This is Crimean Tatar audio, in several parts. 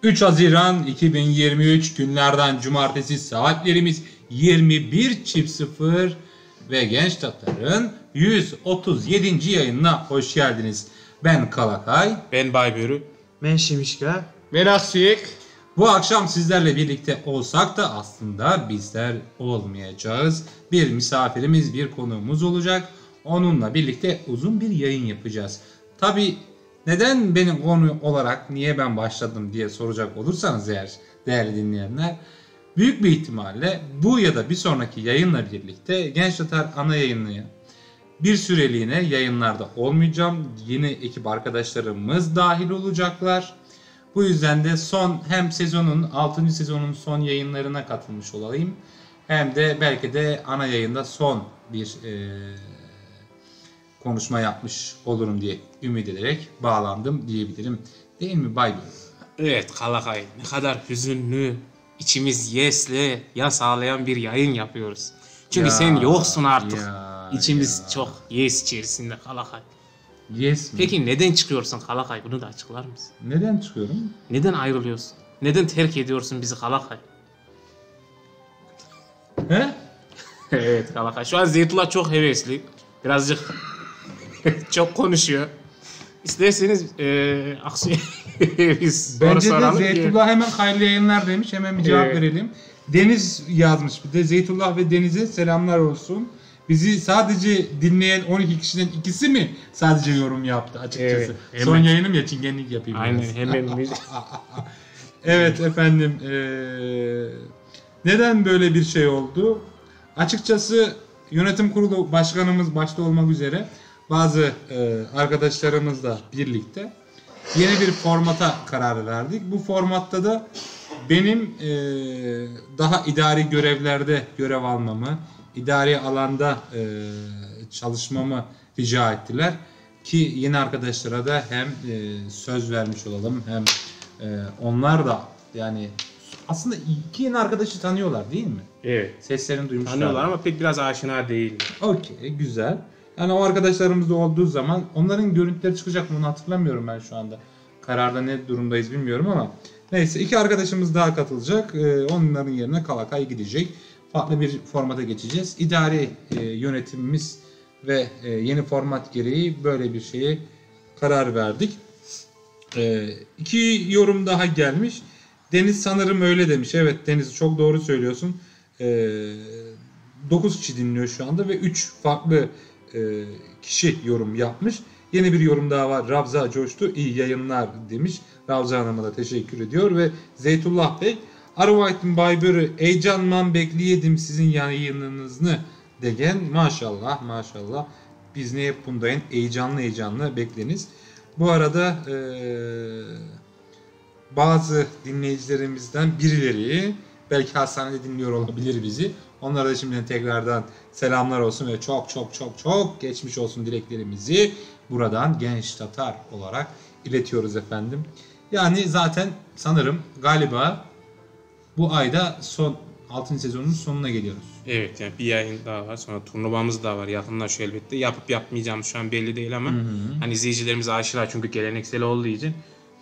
3 Haziran 2023 günlerden cumartesi saatlerimiz 21.00 ve Genç Tatar'ın 137. yayınına hoş geldiniz. Ben Kalakay. Ben Baybörü. Men Şimişka. Men Aqsüyek. Bu akşam sizlerle birlikte olsak da aslında bizler olmayacağız. Bir misafirimiz, bir konuğumuz olacak. Onunla birlikte uzun bir yayın yapacağız. Tabi neden benim konu olarak niye ben başladım diye soracak olursanız eğer değerli dinleyenler büyük bir ihtimalle bu ya da bir sonraki yayınla birlikte Genç Tatar ana yayınını bir süreliğine yayınlarda olmayacağım. Yeni ekip arkadaşlarımız dahil olacaklar. Bu yüzden de son hem sezonun 6. sezonun son yayınlarına katılmış olayım. Hem de belki de ana yayında son bir e, konuşma yapmış olurum diye ümit ederek bağlandım diyebilirim. Değil mi Bay Bey? Evet Kalakay ne kadar hüzünlü, içimiz yesle yas ağlayan bir yayın yapıyoruz. Çünkü Ya, sen yoksun artık. ya, İçimiz ya. çok yes içerisinde Kalakay. Yes mi? Peki neden çıkıyorsun Kalakay? Bunu da açıklar mısın? Neden çıkıyorum? Neden ayrılıyorsun? Neden terk ediyorsun bizi Kalakay? He? evet Kalakay. Şu an Zeytullah çok hevesli. Birazcık çok konuşuyor. İsterseniz eee Aksu'ya biz soru Bence de soralım ki- Zeytullah hemen hayırlı yayınlar demiş. Hemen bir cevap Evet. verelim. Deniz yazmış bir de Zeytullah ve Deniz'e selamlar olsun. Bizi sadece dinleyen 12 kişiden ikisi mi sadece yorum yaptı açıkçası? Evet, Son hemen. yayınım ya çingenlik yapayım. Aynen biraz. hemen bir Evet efendim. eee, neden böyle bir şey oldu? Açıkçası yönetim kurulu başkanımız başta olmak üzere bazı eee, arkadaşlarımızla birlikte yeni bir formata karar verdik. Bu formatta da benim eee, daha idari görevlerde görev almamı, idari alanda eee, çalışmamı rica ettiler. Ki yeni arkadaşlara da hem eee, söz vermiş olalım hem eee, onlar da yani aslında iki yeni arkadaşı tanıyorlar değil mi? Evet. Seslerini duymuşlar. Tanıyorlar ama pek biraz aşina değil. Okey güzel. Yani o arkadaşlarımız da olduğu zaman onların görüntüleri çıkacak mı onu hatırlamıyorum ben şu anda. Kararda ne durumdayız bilmiyorum ama. Neyse iki arkadaşımız daha katılacak. Ee, onların yerine Kalakay gidecek. Farklı bir formata geçeceğiz. İdari e, yönetimimiz ve e, yeni format gereği böyle bir şeye karar verdik. Ee, iki yorum daha gelmiş. Deniz sanırım öyle demiş. Evet Deniz çok doğru söylüyorsun. Ee, 9 kişi dinliyor şu anda ve 3 farklı e, kişi yorum yapmış. Yeni bir yorum daha var. Ravza coştu. İyi yayınlar demiş. Ravza Hanım'a da teşekkür ediyor ve Zeytullah Bey Arvayt'ın Baybörü heyecanla bekleyedim sizin yayınınızı degen maşallah maşallah biz ne hep bundayın heyecanlı heyecanlı bekleniz. Bu arada eee, bazı dinleyicilerimizden birileri belki hastanede dinliyor olabilir bizi. Onlara da şimdiden tekrardan selamlar olsun ve çok çok çok çok geçmiş olsun dileklerimizi buradan Genç Tatar olarak iletiyoruz efendim. Yani zaten sanırım galiba bu ayda son 6. sezonun sonuna geliyoruz. Evet yani bir yayın daha var. Sonra turnuvamız da var. Yakınlaşıyor elbette. Yapıp yapmayacağımız şu an belli değil ama hani izleyicilerimiz aşina çünkü geleneksel olduğu için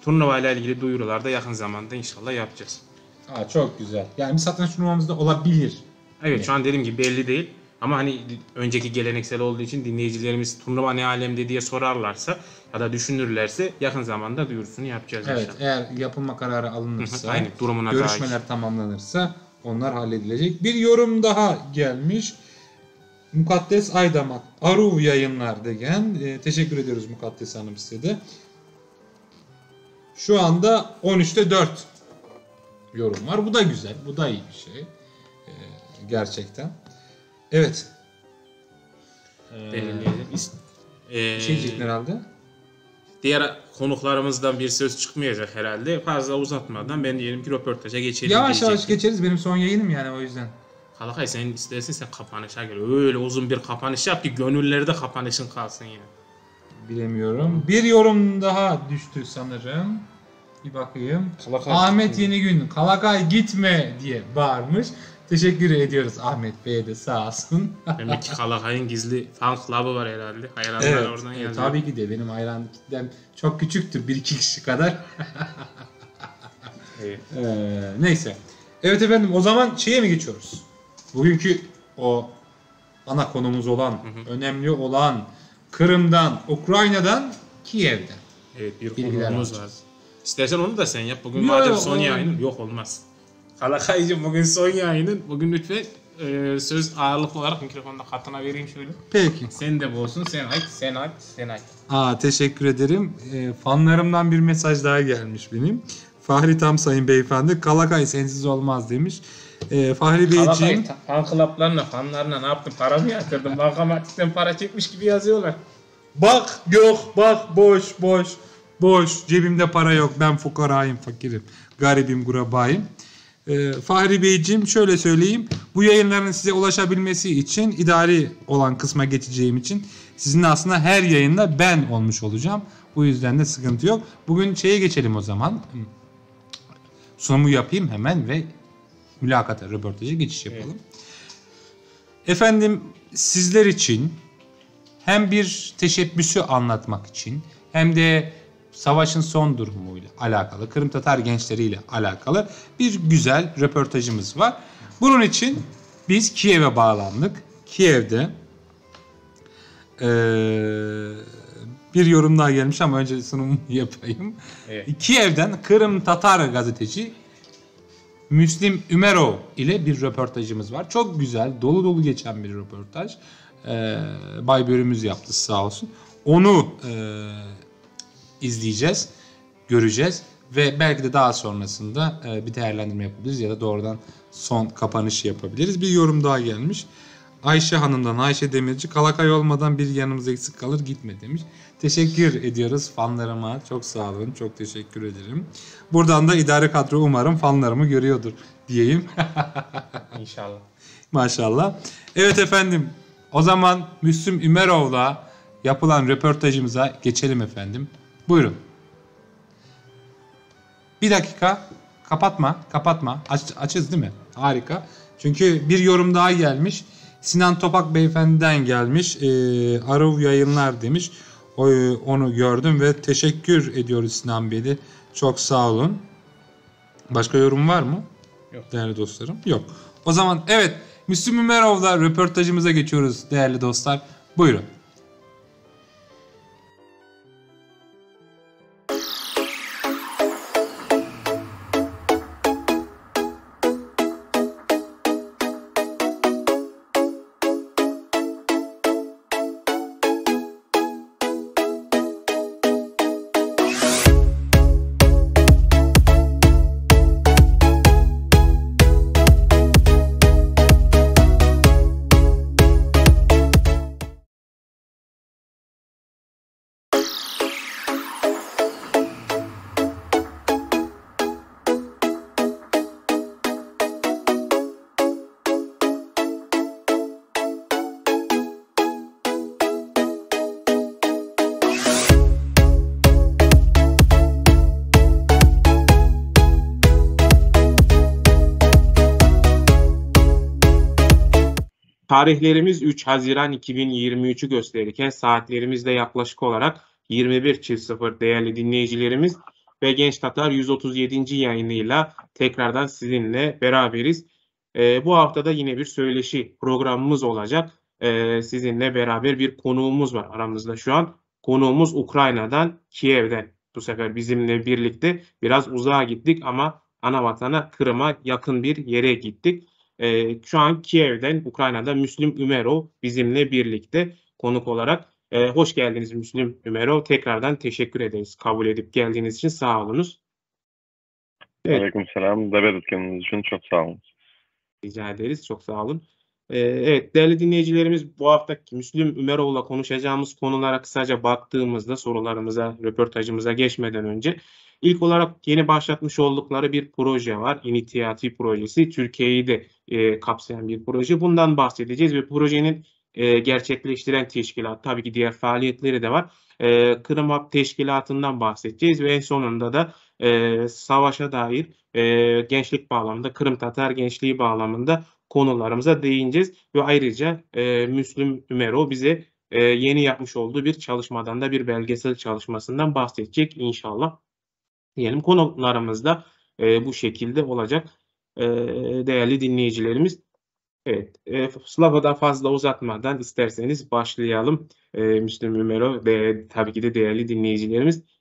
turnuvayla ilgili duyurular da yakın zamanda inşallah yapacağız. Aa, çok güzel. Yani bir satranç turnuvamız da olabilir. Evet şu an dediğim gibi belli değil. Ama hani önceki geleneksel olduğu için dinleyicilerimiz turnuva ne alemde diye sorarlarsa ya da düşünürlerse yakın zamanda duyurusunu yapacağız Evet, inşallah. eğer yapılma kararı alınırsa, Hı hı, aynen, durumuna görüşmeler tamamlanırsa onlar halledilecek. Bir yorum daha gelmiş. Mukaddes Aydamak, Aruv yayınlar degen. E, teşekkür ediyoruz Mukaddes Hanım size de. Şu anda 13'te 4 yorum var. Bu da güzel, bu da iyi bir şey. E, gerçekten. Evet. Ee, Belirleyelim. İst- Ee, bir şey diyecektin herhalde. Diğer konuklarımızdan bir söz çıkmayacak herhalde. Fazla uzatmadan ben diyelim ki röportaja geçelim Yavaş yavaş diyecektim. geçeriz. Benim son yayınım yani o yüzden. Kalakay sen istersen sen kapanışa gel. Öyle uzun bir kapanış yap ki gönüllerde kapanışın kalsın yani. Bilemiyorum. Bir yorum daha düştü sanırım. Bir bakayım. Kalakay. Ahmet Yenigün, Kalakay gitme diye bağırmış. Teşekkür ediyoruz Ahmet Bey'e de sağ olsun. Demek ki Kalakay'ın gizli fan club'ı var herhalde. Hayranlar evet, oradan e, yazıyor. tabii ki de benim hayran kitlem çok küçüktür. Bir iki kişi kadar. Evet. Neyse. Evet efendim, o zaman şeye mi geçiyoruz? Bugünkü o ana konumuz olan, önemli olan Kırım'dan, Ukrayna'dan, Kiev'den. Evet, bir Bilgiler konuğumuz alacağız. var. İstersen onu da sen yap. Bugün Yok, madem son o- yayının. Yok olmaz. Kalakaycığım bugün son yayının. Bugün lütfen söz ağırlıklı olarak mikrofonda katına vereyim şöyle. Peki. Sen de bolsun. Sen aç, sen aç, sen aç. Aa, teşekkür ederim. Fanlarımdan bir mesaj daha gelmiş benim. Fahri Tam Sayın Beyefendi, Kalakay sensiz olmaz demiş. Fahri Beyciğim. Kalakay fan club'larına, fanlarına ne yaptın? Para mı yatırdın? Bankamatikten para çekmiş gibi yazıyorlar. Bak yok bak boş boş boş cebimde para yok ben fukarayım fakirim garibim gurabayım. Fahri Beyciğim şöyle söyleyeyim bu yayınların size ulaşabilmesi için idari olan kısma geçeceğim için sizin aslında her yayında ben olmuş olacağım. Bu yüzden de sıkıntı yok. Bugün şeye geçelim o zaman. Sunumu yapayım hemen ve mülakata, röportaja geçiş yapalım. Efendim sizler için hem bir teşebbüsü anlatmak için hem de savaşın son durumuyla alakalı, Kırım Tatar gençleriyle alakalı bir güzel röportajımız var. Bunun için biz Kiev'e bağlandık. Kiev'de bir yorum daha gelmiş ama önce sunumu yapayım. Kiev'den Kırım Tatar gazeteci Müslim Ümerov ile bir röportajımız var. Çok güzel, dolu dolu geçen bir röportaj. Bay Börümüz yaptı sağ olsun. Onu izleyeceğiz, göreceğiz ve belki de daha sonrasında bir değerlendirme yapabiliriz ya da doğrudan son kapanışı yapabiliriz. Bir yorum daha gelmiş. Ayşe Hanım'dan, Ayşe Demirci, Kalakay olmadan bir yanımız eksik kalır gitme demiş. Teşekkür ediyoruz fanlarıma. Çok sağ olun, çok teşekkür ederim. Buradan da idare kadro umarım fanlarımı görüyordur diyeyim. İnşallah. Maşallah. Evet efendim, o zaman Müslüm Ümerov'la yapılan röportajımıza geçelim efendim. Buyurun. Bir dakika. Kapatma, kapatma. Açız değil mi? Harika. Çünkü bir yorum daha gelmiş. Sinan Topak beyefendiden gelmiş. Arov yayınlar demiş. Onu gördüm ve teşekkür ediyoruz Sinan Bey'e. Çok sağ olun. Başka yorum var mı? Yok. Değerli dostlarım. Yok. O zaman evet, Müslüm Ümerov'la röportajımıza geçiyoruz değerli dostlar. Buyurun. Tarihlerimiz 3 Haziran 2023'ü gösterirken saatlerimiz de yaklaşık olarak 21.00 değerli dinleyicilerimiz ve Genç Tatar 137. yayınıyla tekrardan sizinle beraberiz. Bu hafta da yine bir söyleşi programımız olacak. Sizinle beraber bir konuğumuz var aramızda şu an. Konuğumuz Ukrayna'dan, Kiev'den. Bu sefer bizimle birlikte biraz uzağa gittik ama ana vatana Kırım'a yakın bir yere gittik. Şu an Kiev'den, Ukrayna'da Müslüm Ümerov bizimle birlikte konuk olarak. Hoş geldiniz Müslüm Ümerov. Tekrardan teşekkür ederiz kabul edip geldiğiniz için. Sağ olunuz. Evet. Aleykümselam. Davet ettiğiniz için çok sağ olun. Rica ederiz. Çok sağ olun. Evet, değerli dinleyicilerimiz, bu hafta Müslüm Ümerov'la konuşacağımız konulara kısaca baktığımızda sorularımıza, röportajımıza geçmeden önce ilk olarak yeni başlatmış oldukları bir proje var. İnisiyatif projesi. Türkiye'yi de kapsayan bir proje. Bundan bahsedeceğiz ve projenin gerçekleştiren teşkilat, tabii ki diğer faaliyetleri de var. Kırım Hub Teşkilatı'ndan bahsedeceğiz ve en sonunda da savaşa dair gençlik bağlamında, Kırım Tatar gençliği bağlamında konularımıza değineceğiz. Ve ayrıca Müslüm Ümerov bize yeni yapmış olduğu bir çalışmadan da, bir belgesel çalışmasından bahsedecek inşallah. Diyelim konularımızda. bu şekilde olacaq, değerli dinleyicilerimiz. Evet, lafı da fazla uzatmadan isterseniz başlayalım. Müslüm Ümerov ve tabii ki de değerli dinleyicilerimiz.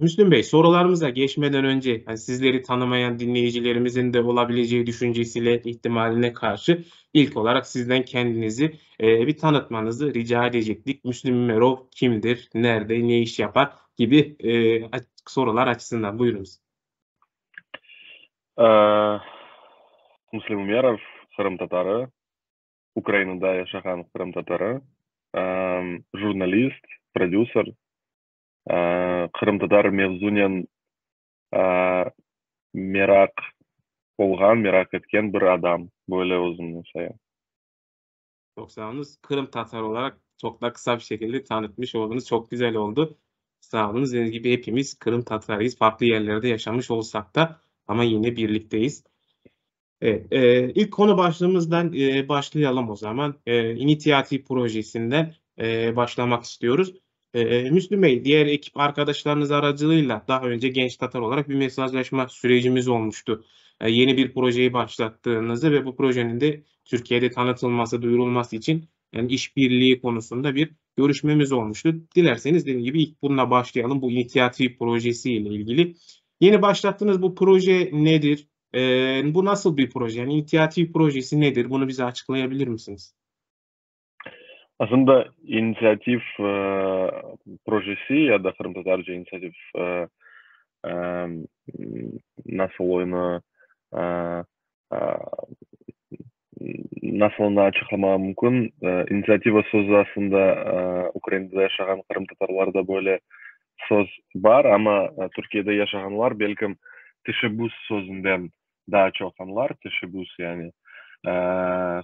Müslüm Bey, sorularımıza geçmeden önce yani sizleri tanımayan dinleyicilerimizin de olabileceği düşüncesiyle ihtimaline karşı ilk olarak sizden kendinizi bir tanıtmanızı rica edecektik. Müslüm Ümerov kimdir, nerede, ne iş yapar gibi sorular açısından. Buyurunuz. Müslim Ümerov, qırımtatarı, Ukrainada yaşağan qırımtatarı, jurnalist, prodüser, qırımtatar mevzunen meraq olğan, meraq etken bir adam, böyle özümni sayam. Çoq sağ oluñız. Qırımtatar olaraq çoq da qısa bir şekilde tanıtmış olduñız. Çoq güzel oldı. Sağ oluñız. Dediğiniz gibi hepimiz Qırımtatarıyız. Farklı yerlerde yaşamış olsaq da, amma yine birlikteyiz. Evet, ilk konu başlığımızdan başlayalım o zaman. İnisiyativ projesinden başlamak istiyoruz. Müslüm Bey, diğer ekip arkadaşlarınız aracılığıyla daha önce Genç Tatar olarak bir mesajlaşma sürecimiz olmuştu. Yeni bir projeyi başlattığınızı ve bu projenin de Türkiye'de tanıtılması, duyurulması için yani işbirliği konusunda bir görüşmemiz olmuştu. Dilerseniz dediğim gibi ilk bununla başlayalım. Bu inisiyatif projesi ile ilgili. Yeni başlattığınız bu proje nedir? Bu nasıl bir proje? Yani inisiyatif projesi nedir? Bunu bize açıklayabilir misiniz? Aslında inisiyatif projesi ya da qırımtatarca inisiyatif nasıl onı nasıl onı açıqlamağa mümkün? İnitsiativa sözü aslında Ukrainada yaşağan qırımtatarlarda böyle söz bar, amma Türkiyede yaşağanlar belkim teşebbüs sözünden daa çoq añlar, teşebbüs yani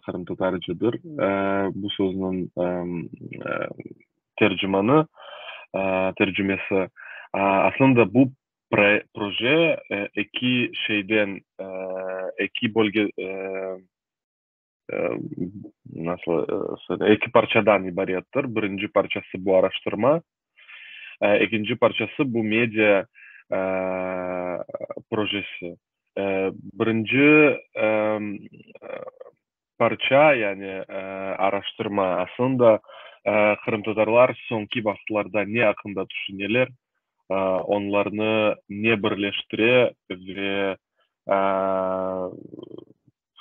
qırımtatarcadır bu sözniñ tercimanı, tercümesi. Aslında bu proje eki şeyden, eki bölge, nasıl eki parçadan ibarettir. Birinci parçası bu araştırma, ekinci parçası bu media projesi. Birinci parça, yani araştırma, aslında qırımtatarlar soñki vaqıtlarda ne aqqında tüşüneler, onlarnı ne birleştire ve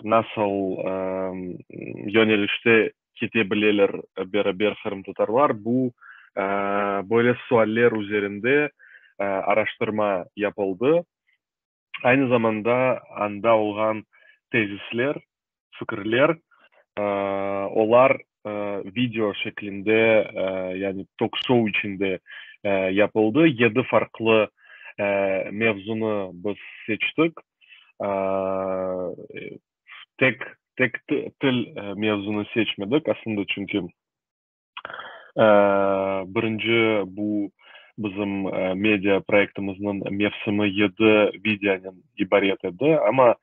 nasıl yönelişte kete bileler beraber qırımtatarlar, bu böyle sualler üzerinde araştırma yapıldı. Aynı zamanda anda olğan tezisler, fikirler, olar video şeklinde, yani tok-şou içinde yapıldı. Yedi farqlı mevzunı biz seçtik. Tek tek til mevzunı seçmedik, aslında, çünki birinci bu bizim media proyektimizniñ mevsimi yedi videonen ibaret edi, amma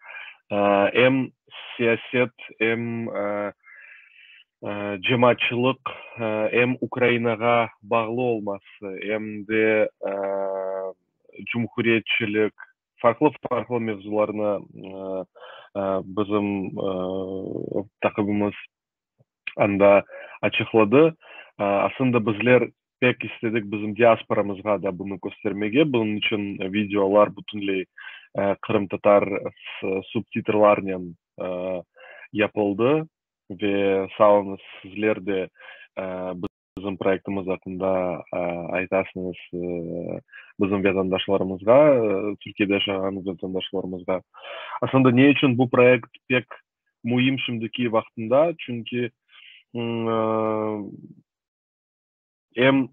em siyaset, em cemaatçılıq, em Ukrainağa bağlı olması, em de cumhuriyetçilik, farqlı-farqlı mevzularnı bizim taqımımız anda açıqladı. Aslında bizler pek istedik bizim diasporamızğa da bunı köstermege, bunıñ içün videolar bütünley qırımtatar subtitrlarnen yapıldı ve sağ oluñız, sizler de bizim proyektimiz aqqında aytasıñız bizim vatandaşlarımızğa, Türkiyede yaşağan vatandaşlarımızğa. Aslında ne içün bu proyekt pek müim şimdiki vaqtında? Çünki em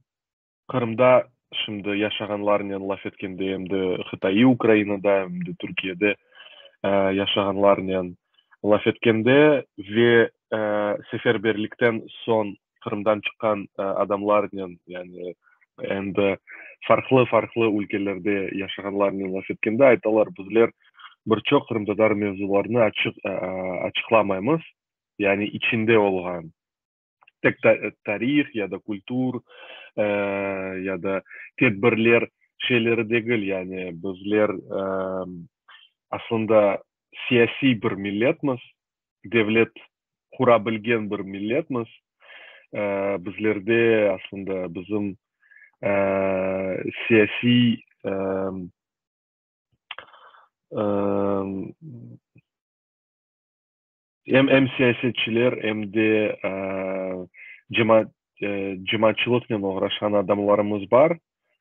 Qırımda şimdi yaşağanlarnen laf etkende, em de qıtaiy Ukrainada, em de Türkiyede yaşağanlarnen laf etkende ve seferberlikten soñ Qırımdan çıqqan adamlarnen, yani endi farqlı-farqlı ülkelerde yaşağanlarnen laf etkende aytalar, bizler bir çoq qırımtatar mevzularını açıq açıqlamaymız, yani içinde olğan tek tarih ya da kültür ya da tedbirler. şeyleri degil, yani bizler aslında siyasiy bir milletmiz, devlet qura bilgen bir milletmiz. Bizlerde aslında bizim siyasiy em em siyasetçiler, em de cemaatçılıqnen oğraşqan adamlarımız bar.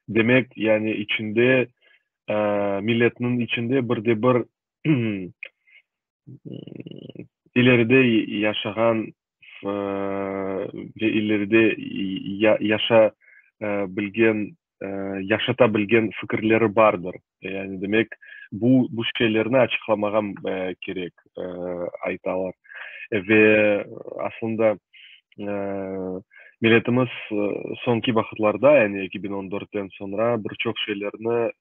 Demek, yani içinde, milletniñ içinde bir de bir ileride yaşağan ve ileride yaşa bilgen, yaşata bilgen fikirleri bardır. Yani, demek, bu bu şeylerni açıqlamağa kerek, aytalar. Ve aslında milletimiz soñki vaqıtlarda, yani 2014-ten soñra bir çoq şeylerni,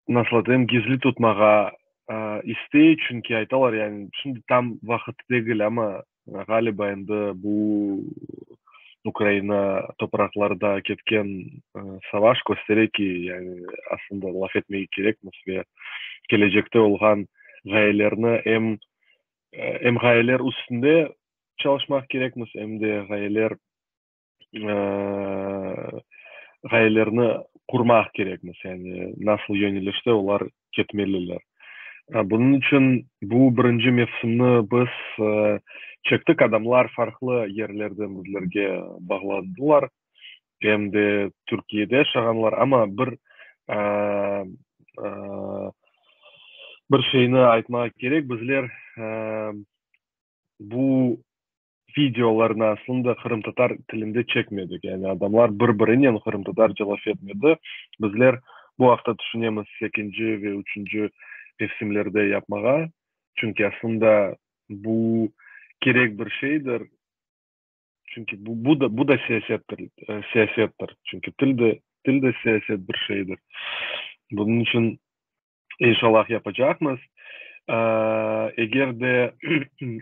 nasıl aytayım, gizli tutmağa istey, çünki aytalar, yani şimdi tam vaqıtı degil, amma ğaliba endi bu Ukraina topraqlarda ketken savaş köstere ki, yani aslında laf etmege kerekmiz ve kelecekte olğan ğayelerni em em ğayeler üstünde çalışmaq kerekmiz, em de ğayeler ğayelerni qurmaq kerekmiz, yani nasıl yönelişte olar ketmeliler. Bunıñ içün bu birinci mevsimni biz çektik, adamlar farqlı yerlerden bizlerge bağlandılar, em de Türkiyede yaşağanlar, amma bir bir şeyni aytmağa kerek, bizler bu videolarnı aslında qırımtatar tilinde çekmedik, yani adamlar bir-birinen qırımtatarca laf etmedi. Bizler bu aqta tüşünemiz ekinci ve üçünci mevsimlerde yapmağa, çünki aslında bu kerek bir şeydir, çünki bu bu da bu da siyasettir, siyasettir, çünki til de til de siyaset bir şeydir. Bunıñ içün İnşallah yapacaqmız. Eger de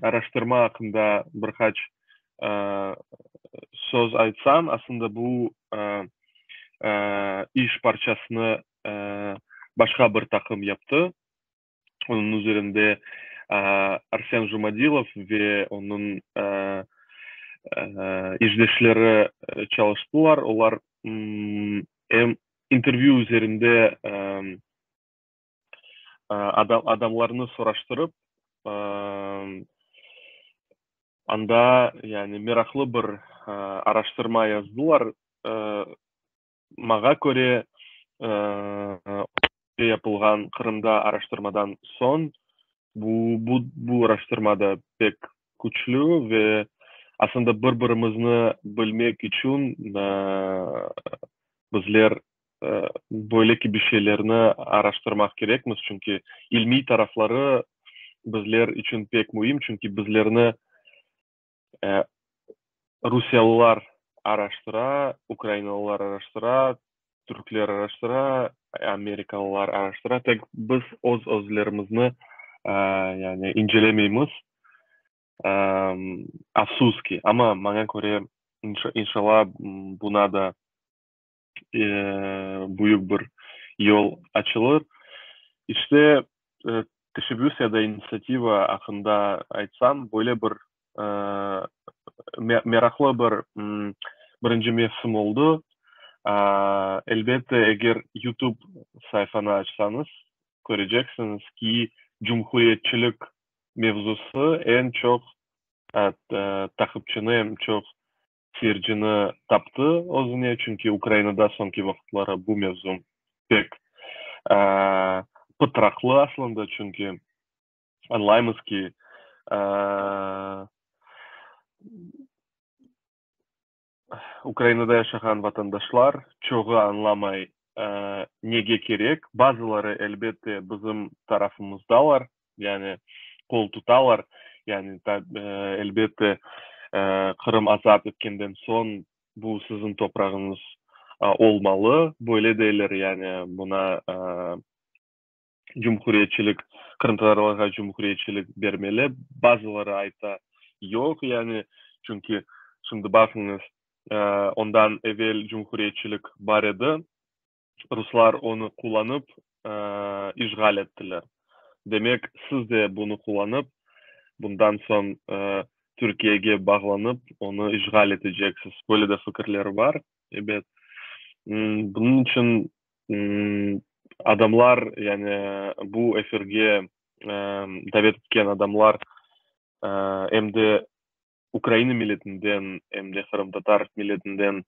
araştırma aqqında bir qaç söz aytsam, aslında bu iş parçasını başqa bir taqım yaptı. Onıñ üzerinde Arsen Jumadilov ve onıñ işdeşleri çalıştılar. Olar em intervyü üzerinde adamlarnı soraştırıp, anda yani meraqlı bir araştırma yazdılar. Maña köre, yapılğan Qırımda araştırmadan soñ bu bu bu araştırma da pek küçlü ve aslında bir-birimizni bilmek içün bizler böyle kibi şeylerni araştırmaq kerekmiz, çünki ilmiy tarafları bizler içün pek müim, çünki bizlerni rusiyalılar araştıra, ukrainalılar araştıra, türkler araştıra, amerikalılar araştıra, tek biz öz özlerimizni yani incelemeymiz, afsus ki. Amma maña köre, inşallah, buna da büyük bir yol açılır. İşte, teşebbüs ya da initsiativa aqqında aytsam, böyle bir meraqlı bir birinci mevsim oldı. Elbette, eger YouTube sayfanı açsañız, köreceksiñiz ki, cumhuriyetçilik mevzusı eñ çoq taqipçini, eñ çoq seyircini taptı özüne, çünki Ukrainada soñki vaqıtları bu mevzu pek pıtraqlı aslında, çünki añlaymız ki, Ukrainada yaşağan vatandaşlar çoğı añlamay nege kerek, bazıları, elbette, bizim tarafımızdalar, yani qol tutalar, yani elbette, Qırım azat etkenden soñ bu siziñ toprağıñız olmalı, böyle deyler, yani buna cumhuriyetçilik, qırımtatarlarğa cumhuriyetçilik bermeli, bazıları ayta, yoq, yani çünki şimdi baqıñız. Ondan evel cumhuriyetçilik bar edi, ruslar onı qullanıp işğal ettiler. Demek, siz de bunı qullanıp, bundan soñ Türkiyege bağlanıp, onı işğal eteceksiz. Böyle de fikirleri bar, ebet. Bunıñ içün adamlar, yani bu efirge davet etken adamlar em de Ukraina milletinden, em de qırımtatar milletinden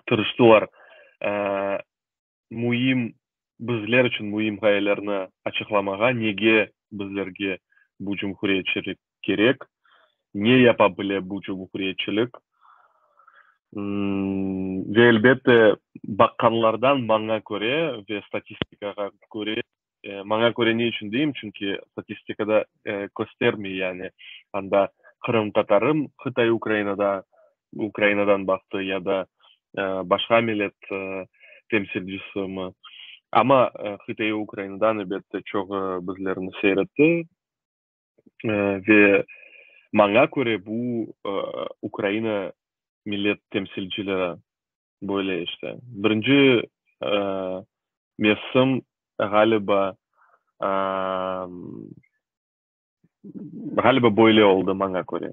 tırıştılar müim, bizler içün müim ğayelerni açıqlamağa, nege bizlerge bu cumhuriyetçilik kerek, ne yapa bile bu cumhuriyetçilik. Ve elbette, baqqanlardan maña köre ve statistikağa köre, maña köre ne içün deyim, çünki statistikada köstermey, yani anda qırımtatarım qıtaiy Ukrainada, Ukrainadan baqtı ya da başqa millet temsilcisimi. Amma qıtaiy Ukrainadan, elbette, çoğı bizlerni seyir etti. Ve maña köre, bu Ukraina millet temsilcileri böyle işte. Birinci mevsim, ğaliba, ğaliba böyle oldı maña köre.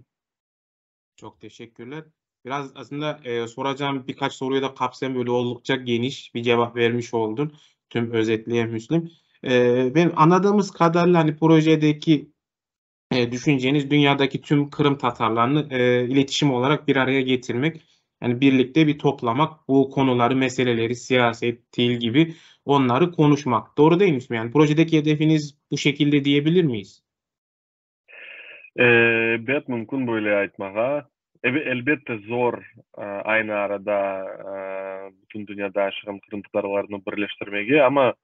Çok teşekkürler. Biraz aslında e, soracağım birkaç soruyu da kapsayan böyle oldukça geniş bir cevap vermiş oldun. Tüm özetleyen Müslim. E, benim anladığımız kadarıyla hani projedeki e, düşünceniz dünyadaki tüm Kırım Tatarlarını e, iletişim olarak bir araya getirmek. Yani birlikte bir toplamak, bu konuları, meseleleri, siyaset, dil gibi onları konuşmak. Doğru değil mi? Yani projedeki hedefiniz bu şekilde diyebilir miyiz? Ebet, mümkün böyle aytmağa. Elbette, zor aynı arada bütün dünyada yaşağan qırımtatarlarnı birleştirmege, amma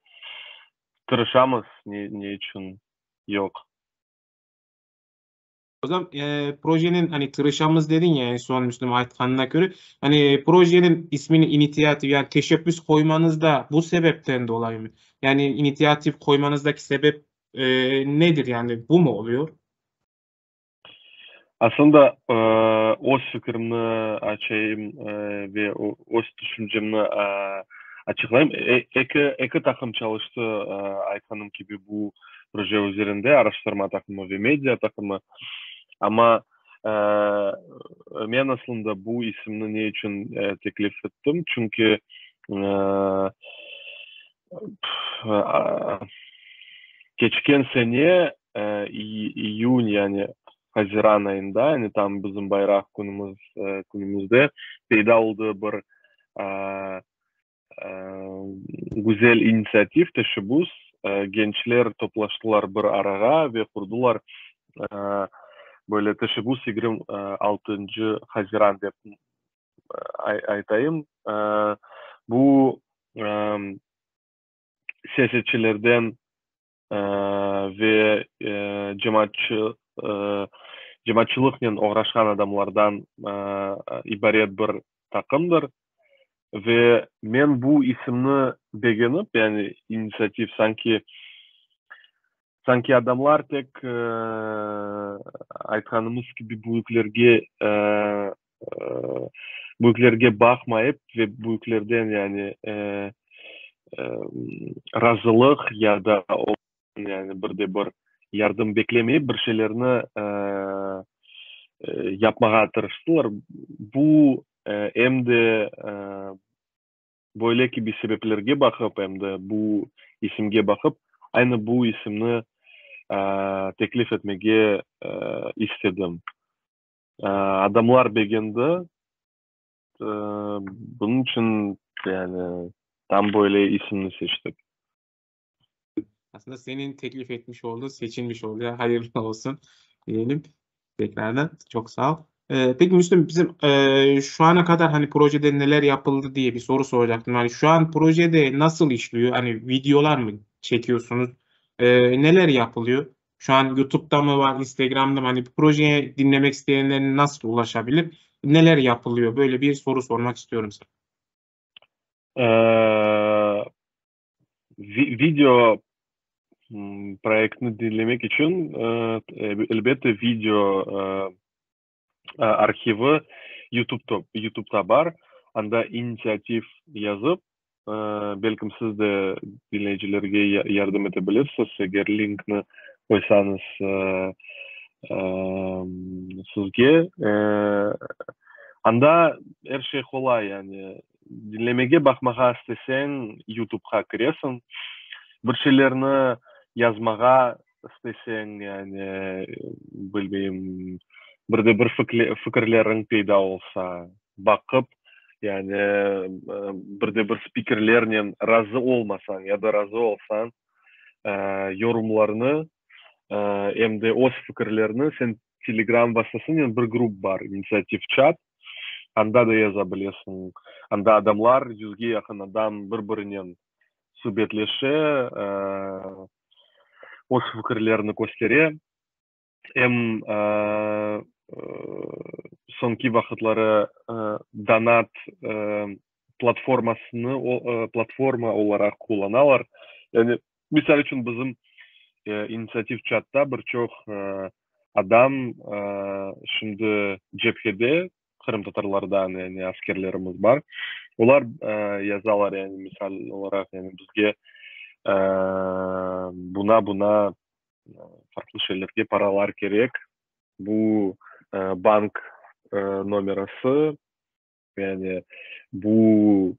tırışamız, ne içün yoq. O zaman e, projenin hani tırışamız dedin ya en son Müslüm aytqanına köre hani projenin ismini initiativ yani teşebbüs qoymanız da bu sebepten dolayı mı? Yani initiativ qoymanızdaki sebep e, nedir yani bu mu oluyor? Aslında öz fikrimni açayım ve öz tüşüncemni açıqlayım. Eki taqım çalıştı, aytqanım kibi, bu proje üzerinde, araştırma taqımı ve media taqımı. Amma men aslında bu isimni ne içün teklif ettim? Çünki keçken sene iyün, yani haziran ayında, yani tam bizim bayraq künümiz künümizde peyda oldı bir güzel inisiativ, teşebbüs. Gençler toplaştılar bir arağa ve qurdular böyle teşebbüs 26-ncı haziran dep aytayım. Bu siyasetçilerden ve cemaatçı cemaatçılıqnen oğraşqan adamlardan ibaret bir taqımdır. Ve men bu isimni begenip, yani inisiativ sanki sanki adamlar tek aytqanımız kibi büyüklerge büyüklerge baqmayıp ve büyüklerden yani razılıq ya da yani bir de bir yardım beklemeyip bir şeylerni yapmağa tırıştılar. Bu em de böyle kibi sebeplerge baqıp, em de bu isimge baqıp, aynı bu isimni teklif etmege istedim. Adamlar begendi, bunıñ içün yani tam böyle isimni seçtik. Aslında senin teklif etmiş olduğun seçilmiş oldu. Hayırlı olsun diyelim. Tekrardan çok sağ ol. Ee, peki Müslüm bizim e, şu ana kadar hani projede neler yapıldı diye bir soru soracaktım. Hani şu an projede nasıl işliyor? Hani videolar mı çekiyorsunuz? Ee, neler yapılıyor? Şu an YouTube'da mı var, Instagram'da mı? Hani projeye dinlemek isteyenler nasıl ulaşabilir? Neler yapılıyor? Böyle bir soru sormak istiyorum sana. Ee, video proyektini diñlemek içün, elbette, video arhivi. YouTubeta bar, anda inisiativ yazıp, belkim siz de diñleyicilerge yardım ete bilirsiz, eger linkni qoysañız sizge. Anda er şey qolay, yani diñlemege, baqmağa isteseñ, YouTubeqa kiresiñ, bir şeylerni yazmağa isteseñ, yani bilmeyim, bir de bir fikirleriñ peyda olsa, baqıp, yani bir de bir spikerlernen razı olmasañ ya da razı olsañ, yorumlarnı, em de öz fikirlerni sen Telegram vastasınen bir grup bar, İnisiativ çat, anda da yaza bilesiñ. Anda adamlar, yüzge yaqın adam bir-birinen subetleşe, öz fikirlerini köstere. Em soñki vaqıtları donat platformasını platforma olaraq qullanalar. Yani, misal içün, bizim İnisiativ çatta bir çoq adam şimdi cebhede, qırımtatarlardan, yani askerlerimiz bar. Olar yazalar, yani misal olaraq, yani bizge buna, buna farqlı şeylerge paralar kerek. Bu bank nomerası, yani bu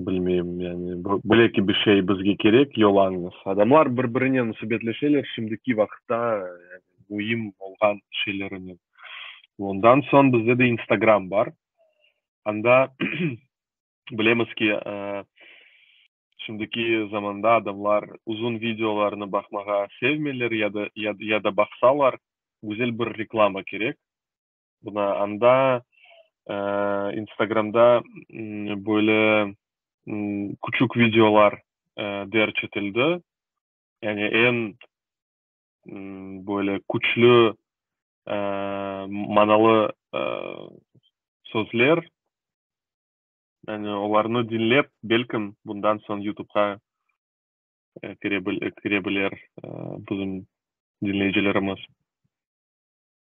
bilmeyim, yani böyle kibi şey bizge kerek, yollañız. Adamlar bir-birinen subetleşeler şimdiki vaqıtta, yani müim olğan şeylerinen. Ondan soñ bizde de Instagram bar. Anda bilemiz ki, şimdiki zamanda adamlar uzun videolarnı baqmağa sevmeyler ya da ya da baqsalar, güzel bir reklama kerek. Buna anda Instagramda böyle küçük videolar derc etildi. Yani eñ böyle küçlü manalı sözler, yani olarnı diñlep, belkim bundan soñ YouTubeqa kire bilir bizim diñleyicilerimiz.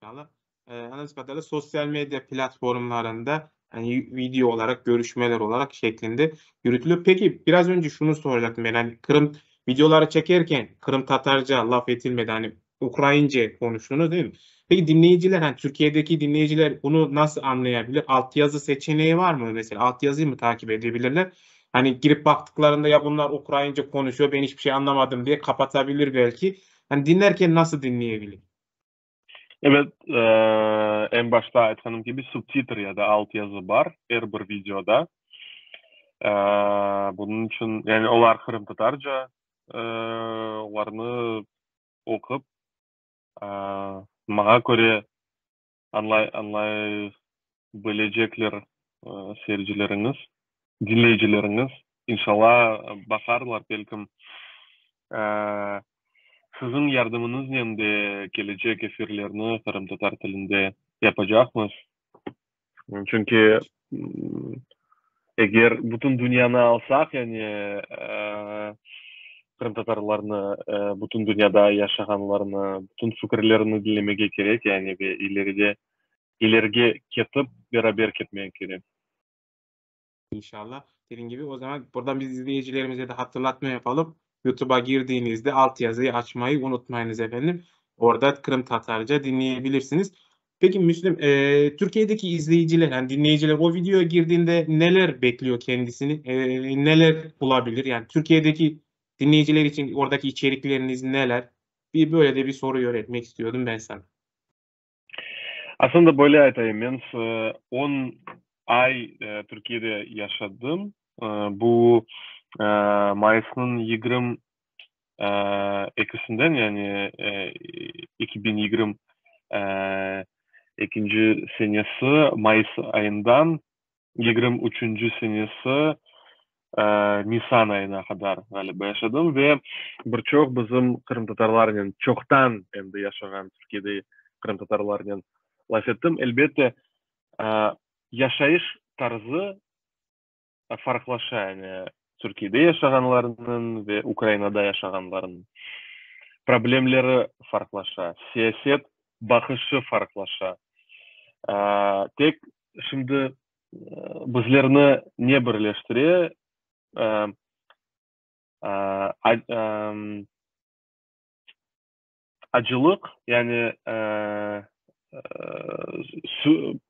İnşallah. Anladığım kadarıyla sosyal medya platformlarında hani video olarak, görüşmeler olarak şeklinde yürütülüyor. Peki biraz önce şunu soracaktım ben. Hani Kırım videoları çekerken Kırım Tatarca laf etilmedi. Hani Ukrayince konuştunuz değil mi? Peki dinleyiciler, hani Türkiye'deki dinleyiciler bunu nasıl anlayabilir? Altyazı seçeneği var mı mesela? Altyazıyı mı takip edebilirler? Hani girip baktıklarında ya bunlar Ukrayince konuşuyor, ben hiçbir şey anlamadım diye kapatabilir belki. Hani dinlerken nasıl dinleyebilir? Evet, eñ başta aytqanım kibi, subtitr ya da altyazı bar er bir videoda. Bunıñ içün, yani olar qırımtatarca, olarnı oqup, maña köre, añlay añlay bilecekler seyircileriñiz, diñleyicileriñiz. İnşallah, baqarlar, belkim. Siziñ yardımıñıznen de kelecek efirlerni qırımtatar tilinde yapacaqmız. Çünki eger bütün dünyanı alsaq, yani qırımtatarlarnı, bütün dünyada yaşağanlarnı, bütün fikirlerini diñlemege kerek, yani ve ileride ilerige ketip, beraber ketmege kerek. İnşallah. Dediğim gibi o zaman buradan biz izleyicilerimize de hatırlatma yapalım. YouTube'a girdiğinizde altyazıyı açmayı unutmayınız efendim. Orada Kırım Tatarca dinleyebilirsiniz. Peki Müslüm, Türkiye'deki izleyiciler, yani dinleyiciler o videoya girdiğinde neler bekliyor kendisini, neler bulabilir? Yani Türkiye'deki dinleyiciler için oradaki içerikleriniz neler? Bir böyle de bir soru yöneltmek istiyordum ben sana. Aslında böyle aytayım, men 10 ay Türkiye'de yaşadım. Bu mayısnıñ 22-sinden, yani 2022 senesi mayıs ayından 23-nci senesi nisan ayına qadar ğaliba yaşadım ve bir çoq bizim qırımtatarlarnen, çoqtan endi yaşağan Türkiyede qırımtatarlarnen laf ettim. Elbette, yaşayış tarzı farqlaşa, yani Türkiyede yaşağanlarnıñ ve Ukrainada yaşağanlarnıñ problemleri farqlaşa, siyaset baqışı farqlaşa. Tek şimdi bizlerni ne birleştire? Acılıq, yani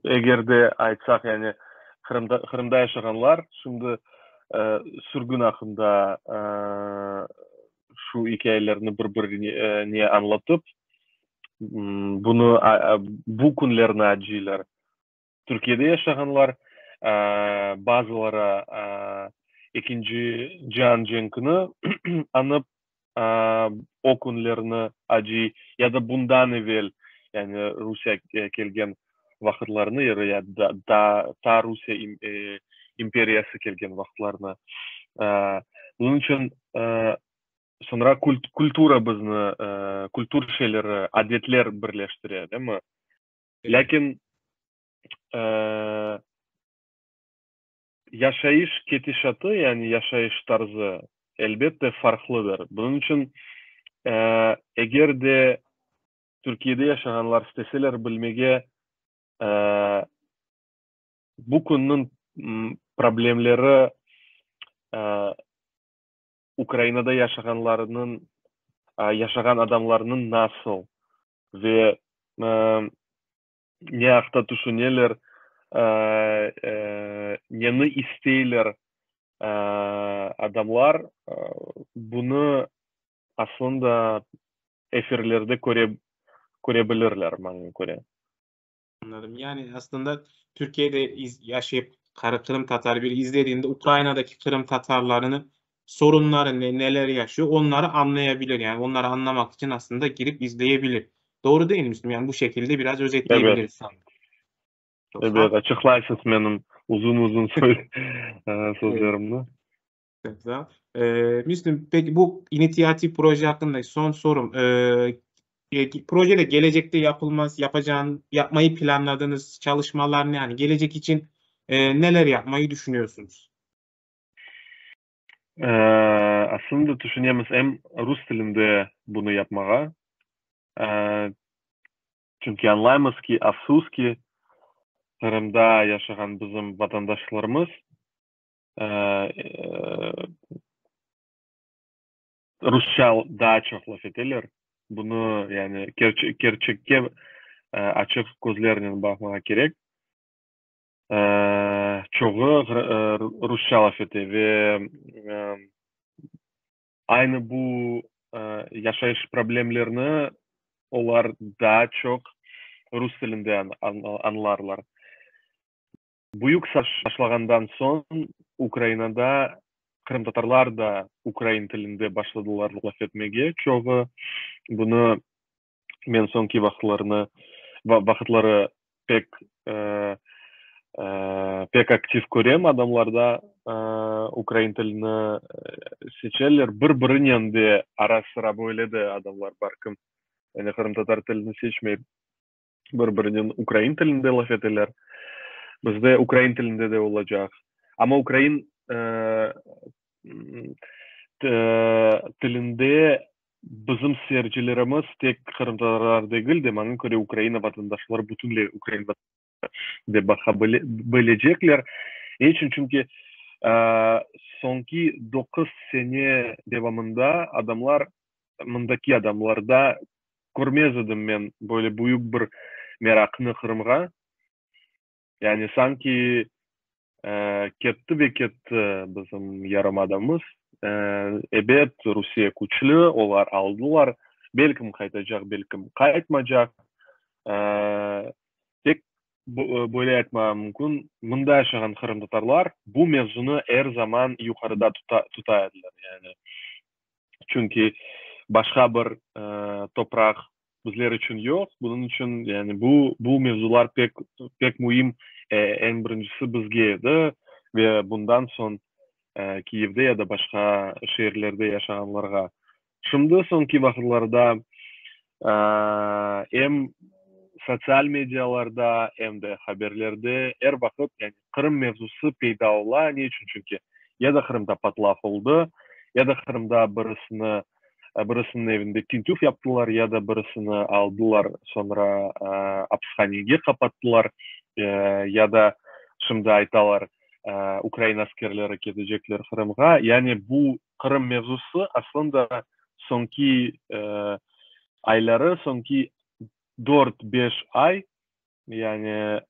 eger de aytsaq, yani Qırımda Qırımda yaşağanlar şimdi sürgün aqqında şu ikâyelerni bir-birine añlatıp, bunı bu künlerni acıylar. Türkiyede yaşağanlar, bazıları Ekinci cian cenkini añıp, o künlerni acıy, ya da bundan evel, yani Rusiye kelgen vaqıtlarını, ya da taa Rusiye imperiyası kelgen vaqıtlarını. Bunıñ içün soñra kultura bizni, kultur şeyleri, adetler birleştire, değil mi? Lâkin yaşayış ketişatı, yani yaşayış tarzı, elbette, farqlıdır. Bunıñ içün, eger de Türkiyede yaşağanlar isteseler bilmege, bu künniñ problemleri Ukrainada yaşağanlarnıñ, yaşağan adamlarnıñ nasıl ve ne aqta tüşüneler, neni isteyler adamlar, bunı aslında efirlerde köre köre bilirler, maña köre. Anladım. Yani aslında Türkiye'de yaşayıp Qırım Tatar bir izlediğinde Ukrayna'daki Qırım Tatarlarının sorunları ne, neler yaşıyor onları anlayabilir. Yani onları anlamak için aslında girip izleyebilir. Doğru değil mi Müslüm? Yani bu şekilde biraz özetleyebiliriz. Evet. Evet, açıqlaysız menim uzun-uzun sözlerimni. Çok sağ ol. Müslüm, peki bu inisiyatif proje hakkında son sorum. Projede gelecekte yapılmaz, yapacağın, yapmayı planladığınız çalışmalar ne? Yani gelecek için neler yapmayı düşünüyorsunuz? Aslında tüşünemiz em rus tilinde bunı yapmağa, çünki añlaymız ki, afsus ki, Qırımda yaşağan bizim vatandaşlarımız rusça daa çoq laf eteler. Bunı, yani, kerçekke açıq közlernen baqmağa kerek. Çoğu rusça laf ete ve aynı bu yaşayış problemlerini olar daa çoq rus tilinde añlarlar. Büyük savaş başlağandan soñ Ukrainada qırımtatarlar da ukrain tilinde başladılar laf etmege çoğu. Bunı men soñki vaqıtlarını, vaqıtları pek pek aktiv körem, adamlarda ukrain tilini seçeler. Bir-birinen de ara-sıra böyle de adamlar bar, kim yani qırımtatar tilini seçmeyip, bir-birinen ukrain tilinde laf eteler. Bizde ukrain tilinde de olacaq. Amma ukrain tilinde bizim seyircilerimiz tek qırımtatarlar degil de, maña köre, Ukraina vatandaşları, bütünley ukrain de baqa bilecekler. Ne içün? Çünki soñki doquz sene devamında adamlar, mındaki adamlarda körmez edim men böyle büyük bir meraqnı Qırımğa. Yani sanki ketti ve ketti bizim yarımadamız. Ebet, Rusiye küçlü, olar aldılar. Belkim qaytacaq, belkim qaytmacaq. Tek böyle aytmağa mümkün, mında yaşağan qırımtatarlar bu mevzunı er zaman yuqarıda tuta ediler. Yani, çünki başqa bir topraq bizler içün yoq. Bunıñ içün, yani, bu bu mevzular pek pek müim, eñ birincisi bizge edi ve bundan soñ Kiyevde ya da başqa şeerlerde yaşağanlarğa. Şimdi soñki vaqıtlarda em sotsial medialarda, em de haberlerde er vaqıt, yani, Qırım mevzusı peyda ola. Ne içün? Çünki ya da Qırımda patlav oldı, ya da Qırımda birisini. Birisiniñ evinde tintüv yaptılar ya da birisini aldılar, soñra apishanege qapattılar, ya da şimdi aytalar, ukrain askerleri ketecekler Qırımğa. Yani bu Qırım mevzusı aslında soñki ayları, soñki dört-beş ay, yani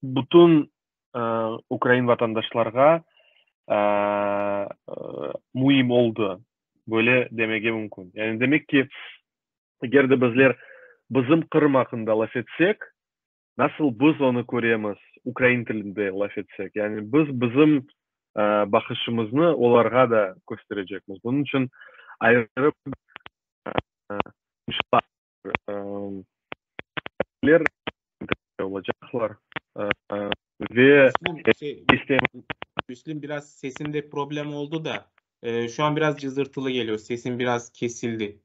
bütün ukrain vatandaşlarğa müim oldı, böyle demege mümkün. Yani demek ki, eger de bizler bizim Qırım aqqında laf etsek, nasıl biz onı köremiz, ukrain tilinde laf etsek, yani biz bizim baqışımıznı olarğa da kösterecekmiz. Bunıñ içün ayrı olacaqlar ve Müslim, Müslim biraz sesinde problem oldu da şu an biraz cızırtılı geliyor. Sesin biraz kesildi.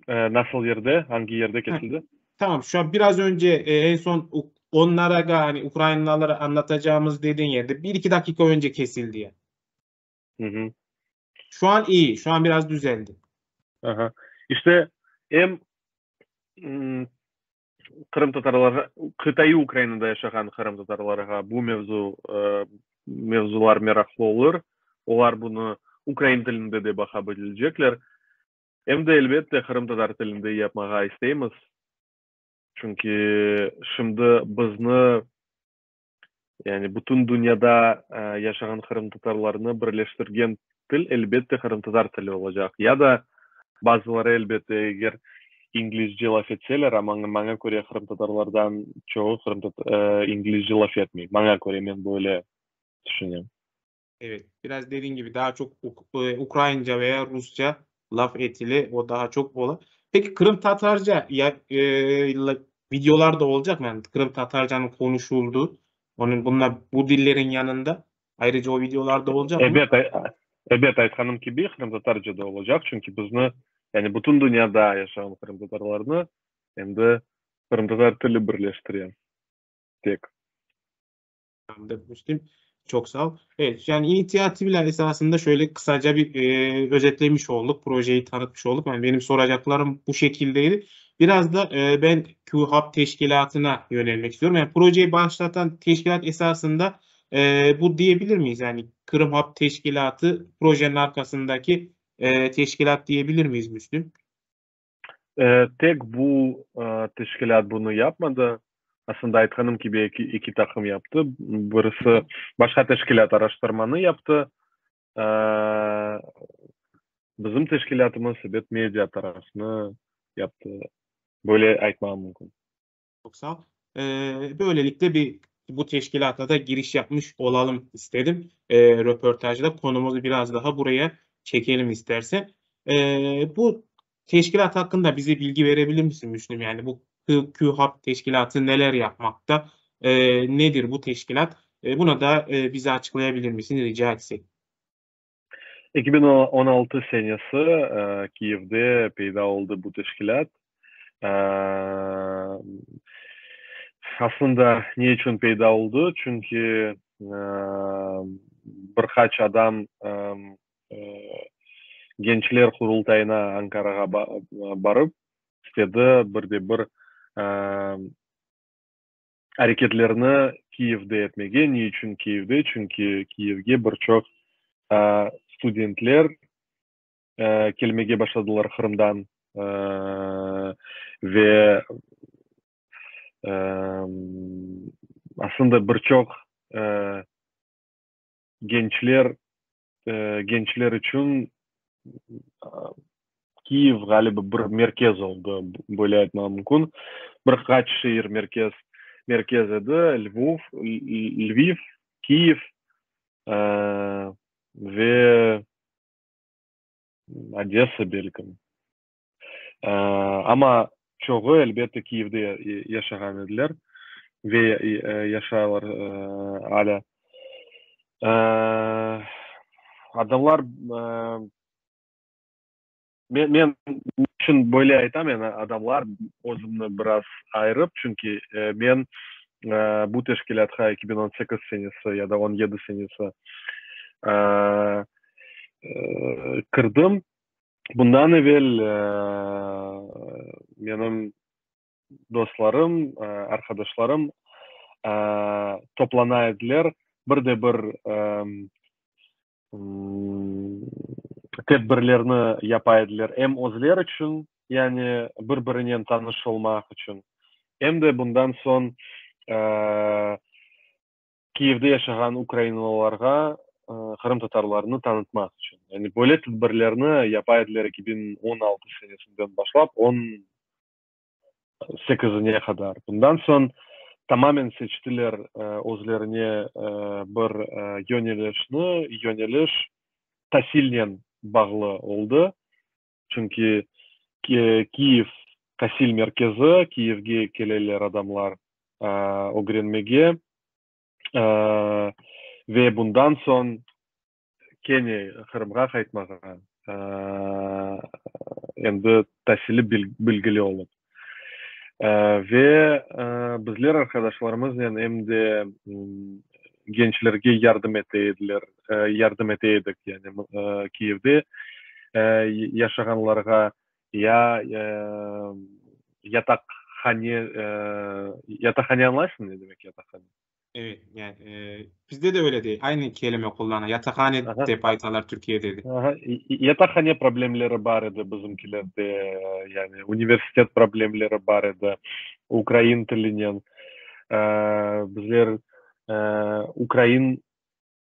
Nasıl yerde? Angi yerde kesildi? Tamam, şu an biraz önce en son onlara hani Ukraynalılara anlatacağımız dediğin yerde 1-2 dakika önce kesildi ya. Hı hı. Şu an iyi. Şu an biraz düzeldi. Aha. İşte em qırımtatarlarğa, qıtaiy Ukrainada yaşağan qırımtatarlarğa bu mevzu, mevzular meraqlı olur. Olar bunı ukrain tilinde de baqa bilecekler. Em de, elbette, qırımtatar tilinde yapmağa isteymiz. Çünki şimdi bizni, yani bütün dünyada yaşağan qırımtatarlarnı birleştirgen til, elbette, qırımtatar tili olacaq. Ya da bazıları, elbette, eger inglizce laf etseler, amma maña köre qırımtatarlardan çoğu inglizce laf etmey. Maña köre, men böyle tüşünem. Evet, biraz dediğin gibi daha çok Ukrayinca veya Rusça laf etile, o daha çok ola. Peki Kırım Tatarca ya, e, videolar da olacak mı? Yani Kırım Tatarcanın konuşulduğu, onun bunlar bu dillerin yanında ayrıca o videolar da olacak mı? Ebet, ebet, aytqanım kibi, qırımtatarca da olacaq, çünki bizni, yani bütün dünyada yaşağan qırımtatarlarnı endi qırımtatar tili birleştire tek. Tamamdır Müslim. Çok sağ ol. Evet, yani inisiyatifler esasında şöyle kısaca bir e, özetlemiş olduk. Projeyi tanıtmış olduk. Yani benim soracaklarım bu şekildeydi. Biraz da e, ben Q-Hub teşkilatına yönelmek istiyorum. Yani projeyi başlatan teşkilat esasında e, bu diyebilir miyiz? Yani Kırım Hub teşkilatı projenin arkasındaki e, teşkilat diyebilir miyiz Müslim? Tek bu teşkilât bunı yapmadı. Aslında, aytqanım kibi, eki taqım yaptı. Birisi başqa teşkilât araştırmanı yaptı. Bizim teşkilâtımız, ebet, media tarafını yaptı. Böyle aytmağa mümkün. Çoq sağ ol. Böylelikle bir bu teşkilâta da giriş yapmış olalım istedim. Röportajda konumuzu biraz daha buraya çekelim istersen. Bu teşkilat hakkında bize bilgi verebilir misin Müslüm? Yani bu Q-Hub teşkilatı neler yapmakta? Nedir bu teşkilat? Buna da bize açıklayabilir misin rica etsek? 2016 senesi Kiyevde peyda oldı bu teşkilât. Aslında ne içün peyda oldı? Çünki bir qaç adam Gençler Qurultayına Ankarağa barıp, istedi bir de bir areketlerni Kiyevde etmege. Ne içün Kiyevde? Çünki Kiyevge bir çoq studentler kelmege başladılar Qırımdan ve aslında bir çoq gençler gençler içün Kiyev, ğaliba, bir merkez oldı, böyle aytmağa mümkün. Bir qaç şeer merkez merkez edi, Lvov, Lviv, Kiyev ve Odessa, belkim. Amma çoğu, elbette, Kiyevde yaşağan ediler ve yaşaylar alâ. Adamlar, men, men içün böyle aytam, yani adamlar, özümni biraz ayırıp, çünki men bu teşkilâtqa 2018 senesi ya da 17 senesi kirdim. Bundan evel menim dostlarım, arqadaşlarım toplana ediler, bir de bir tedbirlerni yapa ediler, em özler içün, yani bir-birinen tanış olmaq içün, em de bundan soñ Kiyevde yaşağan ukrainalılarğa qırımtatarlarnı tanıtmaq içün. Yani böyle tedbirlerni yapa ediler 2016 senesinden başlap on sekizine qadar. Bundan soñ tamamen seçtiler özlerine bir yönelişni, yöneliş tasilnen bağlı oldı. Çünki Kiyev tasil merkezi, Kiyevge keleler adamlar ögrenmege ve bundan soñ kene Qırımğa qaytmağa, endi tasili bilgili olıp. Ve bizler arqadaşlarımıznen em de gençlerge yardım ete ediler, yardım ete edik, yani Kiyevde yaşağanlarğa ya yataqhane, yataqhane añlaysıñ ne demek yataqhane? Evet, yani bizde de öyle değil. Aynı kelime qullana. Yataqhane dep aytalar Türkiye'de de. Aha, yataqhane problemleri bar edi bizimkilerde, yani universitet problemleri bar edi ukrain tilinen. Bizler ukrain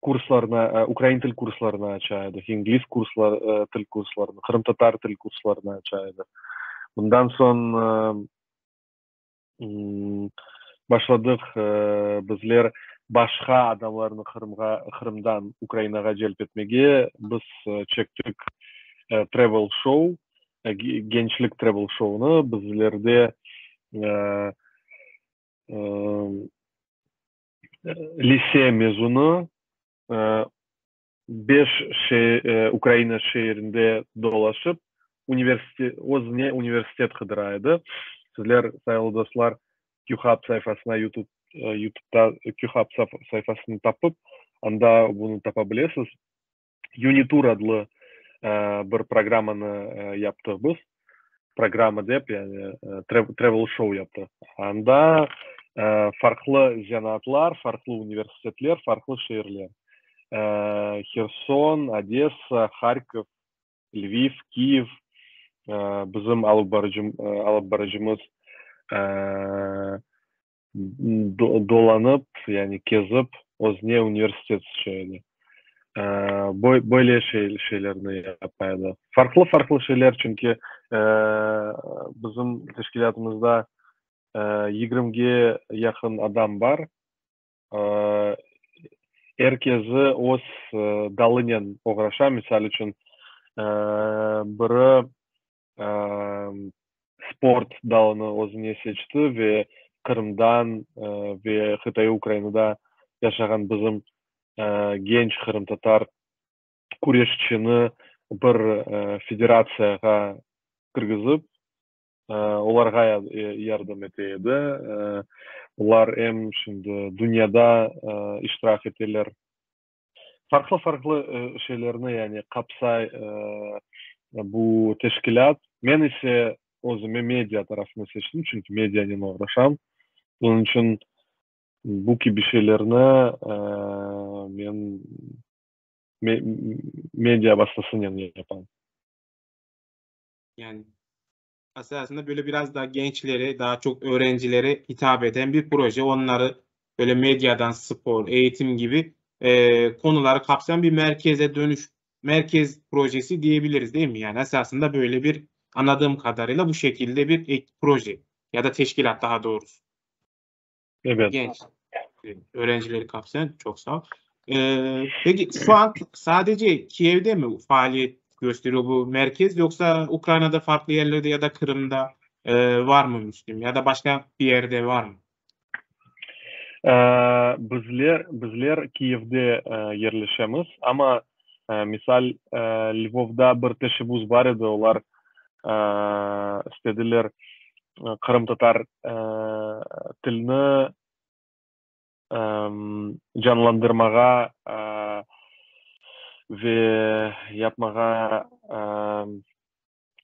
kurslarına, ukrain til kurslarını aça edik, ingliz kurslar, til kurslarını, qırımtatar til kurslarını aça edik. Bundan soñ başladıq bizler başqa adamlarnı Qırımğa, Qırımdan Ukrainağa celp etmege. Biz çektik travel show, gençlik travel show'nı. Bizlerde lise mezunı beş Ukraina şeerinde dolaşıp, universitet, özüne universitet qıdıra edi. Sizler, sayğılı dostlar, QHub sayfasına YouTube, YouTube'da QHub sayfasını tapıp, anda bunı tapa bilesiz. Unitur adlı bir programmanı yaptıq biz. Programma dep, yani travel show yaptıq. Anda farqlı zenaatlar, farqlı universitetler, farqlı şeerler. Herson, Odessa, Harkov, Lviv, Kiyev, bizim alıp barıcım, alıp barıcımız dolanıp, yani kezip, özüne universitet seçe edi. Böyle şeylerni yapa edi. Farqlı-farqlı şeyler, çünki bizim teşkilâtımızda 20-ge yaqın adam bar. Er kezi öz dalınen oğraşa. Misal içün, biri sport dalını özüne seçti ve Qırımdan ve qıtaiy Ukrainada yaşağan bizim genç qırımtatar küreşçini bir federatsiyağa kirgizip, olarğa yardım ete edi. Olar em şimdi dünyada iştirak eteler. Farqlı-farqlı şeylerni yani qapsay bu teşkilât. Men ise özüme media tarafını seçtim, çünki medianen oğraşam. Bunıñ içün bu kibi şeylerni men media vastasınen yapam. Yani esasında böyle biraz daha gençlere, daha çok öğrencilere hitap eden bir proje. Onları böyle medyadan spor, eğitim gibi konuları kapsayan bir merkeze dönüş, merkez projesi diyebiliriz değil mi? Yani esasında böyle bir anladığım kadarıyla bu şekilde bir ek proje ya da teşkilat daha doğrusu. Evet. Genç öğrencileri kapsayan çok sağ ol. Peki şu an sadece Kiev'de mi faaliyet gösteriyor bu merkez yoksa Ukrayna'da farklı yerlerde ya da Kırım'da var mı Müslüm ya da başka bir yerde var mı? Bizler Kiyevde yerleşemiz, amma misal Lvovda bir teşebbüs bar edi, olar istediler qırımtatar tilini canlandırmağa ve yapmağa.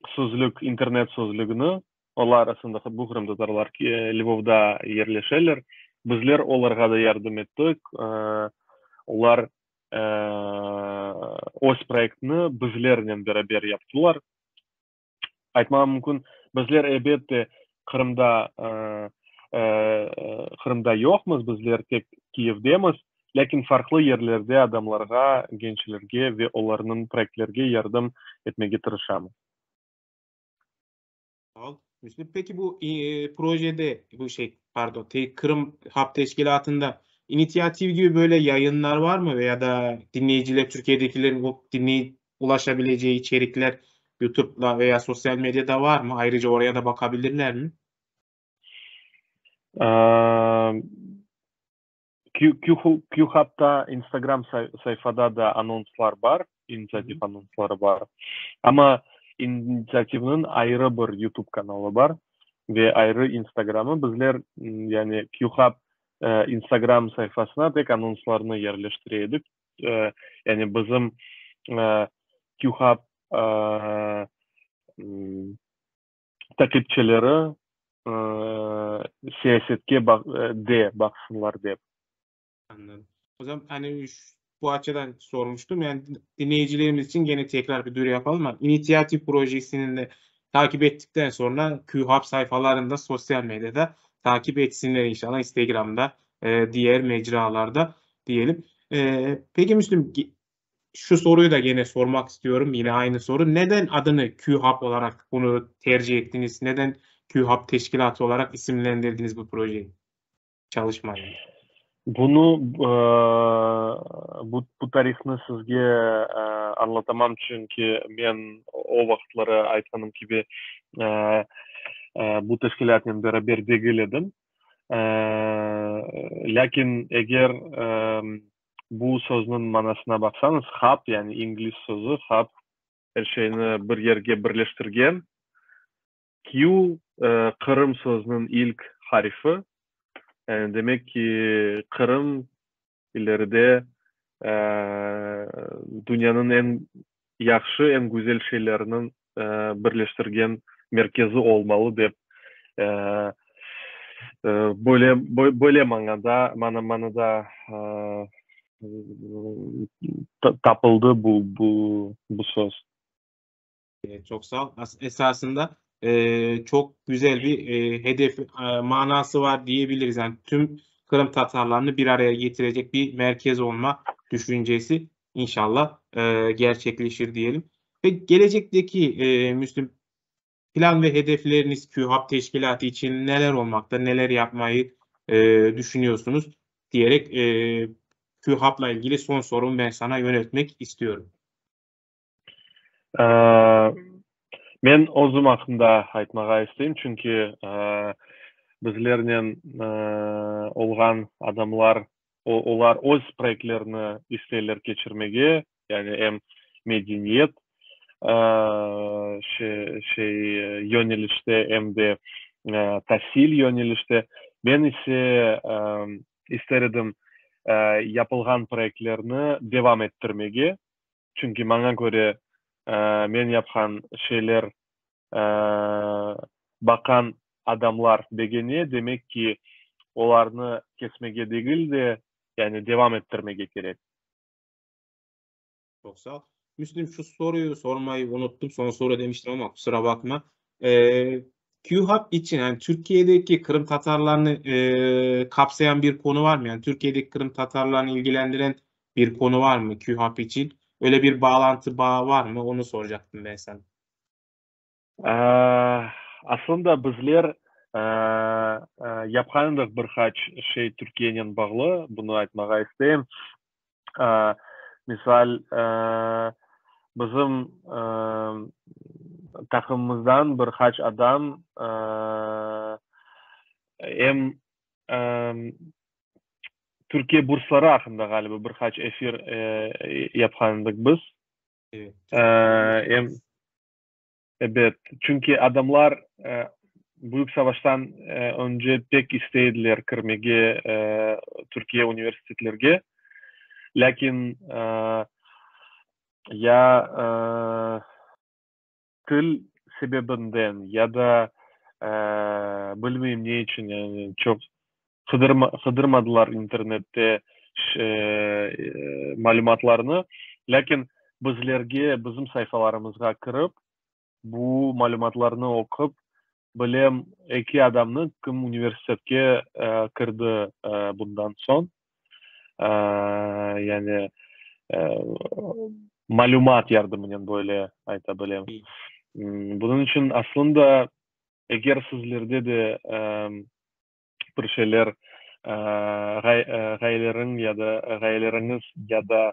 Sözlük, internet sözlügini, olar aslında bu qırımtatarlar Lvovda yerleşeler, bizler olarğa da yardım ettik, olar öz proyektini bizlernen beraber yaptılar. Aytmağa mümkün, bizler elbette Qırımda Qırımda yoqmız, bizler tek Kiyevdemiz, lâkin farqlı yerlerde adamlarğa, gençlerge ve olarnıñ proyektlerge yardım etmege tırışamız. Sağ ol, Müslim. Peki bu projede, bu şey, pardon, Qırım Hub teşkilâtında inisiativ kibi böyle yayınlar varmı veya da dinleyiciler, Türkiyedekilerin dinleyip ulaşabileceği içerikler YouTube'da veya sosyal medyada var mı? Ayrıca oraya da bakabilirler mi? Q-Hub'da Instagram sayfada da anonslar bar, inisiativ anonsları bar. Amma inisiativniñ ayrı bir YouTube kanalı bar ve ayrı Instagramı. Bizler, yani Q-Hub Instagram sayfasına tek anonslarnı yerleştire edik. Yani bizim Q-Hub taqipçileri siyasetke de baqsınlar dep. Anladım. O zaman hani bu açıdan sormuştum. Yani dinleyicilerimiz için gene tekrar bir duyuru yapalım. İnisiyatif projesinin de takip ettikten sonra Q-Hub sayfalarında sosyal medyada takip etsinler inşallah. Instagram'da, diğer mecralarda diyelim. Peki Müslüm, şu soruyu da gene sormak istiyorum. Yine aynı soru. Neden adını Q-Hub olarak bunu tercih ettiniz? Neden Q-Hub teşkilatı olarak isimlendirdiniz bu projeyi, çalışmayı? Bunı, bu, bu tarihnı sizge añlatamam, çünki men o vaqıtları, aytqanım kibi, bu teşkilâtnen beraber degil edim. Lâkin eger bu sözniñ manasına baqsañız, hub, yani ingliz sözü hub, er şeyni bir yerge birleştirgen, Q, Qırım sözüniñ ilk harifi, yani demek ki, Qırım ileride dünyanıñ eñ yahşı, eñ güzel şeyleriniñ birleştirgen merkezi olmalı dep, böyle, böyle manada, manada tapıldı bu, bu, bu söz. Çok sağ ol. Esasında çok güzel bir hedef, manası var diyebiliriz. Yani tüm Kırım Tatarlarını bir araya getirecek bir merkez olma düşüncesi inşallah gerçekleşir diyelim. Ve gelecekteki Müslüm plan ve hedefleriniz Q-Hub teşkilatı için neler olmakta, neler yapmayı düşünüyorsunuz diyerek Q-Hub'la ilgili son sorumu ben sana yöneltmek istiyorum. Men özüm aqqında aytmağa isteyim, çünki bizlernen olğan adamlar, olar öz proyektlerini isteyler keçirmege, yani em medeniyet şey yönelişte, em de tasil yönelişte. Men ise ister edim yapılğan proyektlerni devam ettirmege, çünki maña köre men yapqan şeyler baqan adamlar begene, demek ki, olarnı kesmege degil de, yani devam ettirmege kerek. Çoq sağ ol. Müslim, şu soruyu sormayı unuttum. Son soru demiştim ama kusura bakma. Q-Hub için yani Türkiye'deki Kırım Tatarlarını kapsayan bir konu var mı? Yani Türkiye'deki Kırım Tatarlarını ilgilendiren bir konu var mı Q-Hub için? Öyle bir bağlantı bağı var mı? Onu soracaktım ben sana. Aslında bizler yapqan edik bir qaç şey Türkiyenen bağlı, bunı aytmağa isteyim. Misal, bizim taqımımızdan bir qaç adam em Türkiye bursları aqqında ğaliba bir qaç efir yapqan edik biz. Evet. Em ebet, çünki adamlar Büyük savaştan önce pek istey ediler kirmege Türkiye universitetlerge, lâkin ya til. sebebinden ya da bilmeyim ne içün, yani çoq qıdırmadılar internette malümatlarnı, lâkin bizlerge, bizim sayfalarımızğa kirip, bu malümatlarnı oqup, bilem eki adamnı, kim universitetke kirdi bundan soñ, yani malümat yardımınen böyle ayta bilem. Bunıñ içün aslında eger sizlerde de bir şeyler ğayeleriñ ya da ğayeleriñiz ya da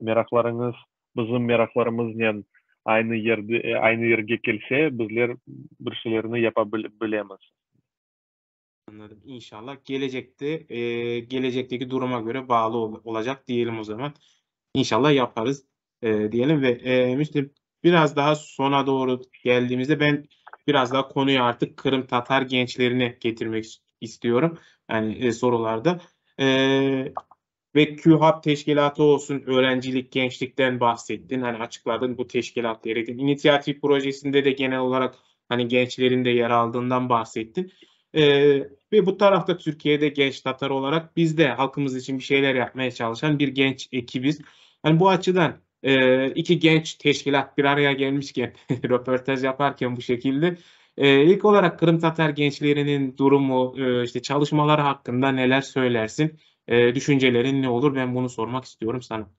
meraqlarıñız bizim meraqlarımıznen aynı yerde aynı yerge kelse, bizler bir şeylerni yapa bilemiz. Anladım. İnşallah gelecekte gelecekteki duruma göre bağlı olacak diyelim o zaman. İnşallah yaparız diyelim ve Müslim biraz daha sona doğru geldiğimizde ben biraz daha konuyu artık Kırım Tatar gençlerine getirmek istiyorum. Yani sorularda. Ve QHub teşkilatı olsun, öğrencilik, gençlikten bahsettin. Hani açıkladın bu teşkilat gerektiğini. İnisiyatif projesinde de genel olarak hani gençlerin de yer aldığından bahsettin. Ve bu tarafta Türkiye'de genç Tatar olarak biz de halkımız için bir şeyler yapmaya çalışan bir genç ekibiz. Yani bu açıdan iki genç teşkilat bir araya gelmişken, röportaj yaparken bu şekilde ilk olarak Kırım Tatar gençlerinin durumu, işte çalışmaları hakkında neler söylersin? Düşüncelerin ne olur? Ben bunu sormak istiyorum sana.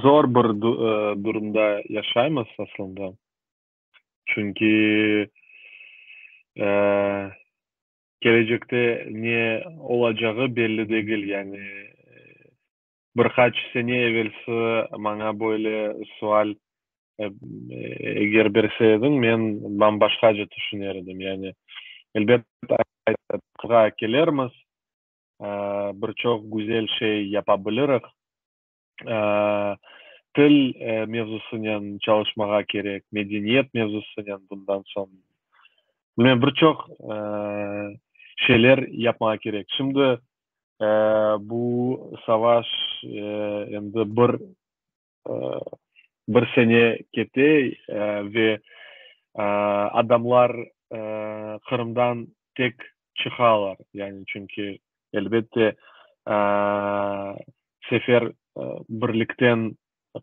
Zor bir durumda yaşaymız aslında. Çünki kelecekte ne olacağı belli degil. Yani bir qaç sene evelsi maña böyle sual eger berse ediñ, men bam-başqaca tüşüner edim. Yani, elbet, kelermiz, bir çoq güzel şey yapa bilirik. Til mevzusınen çalışmağa kerek, medeniyet mevzusınen bundan soñ. Bilmem, bir çoq şeyler yapmağa kerek. Şimdi bu savaş endi bir sene kete ve adamlar Qırımdan tek çıqalar, yani çünki, elbette, sefer birlikten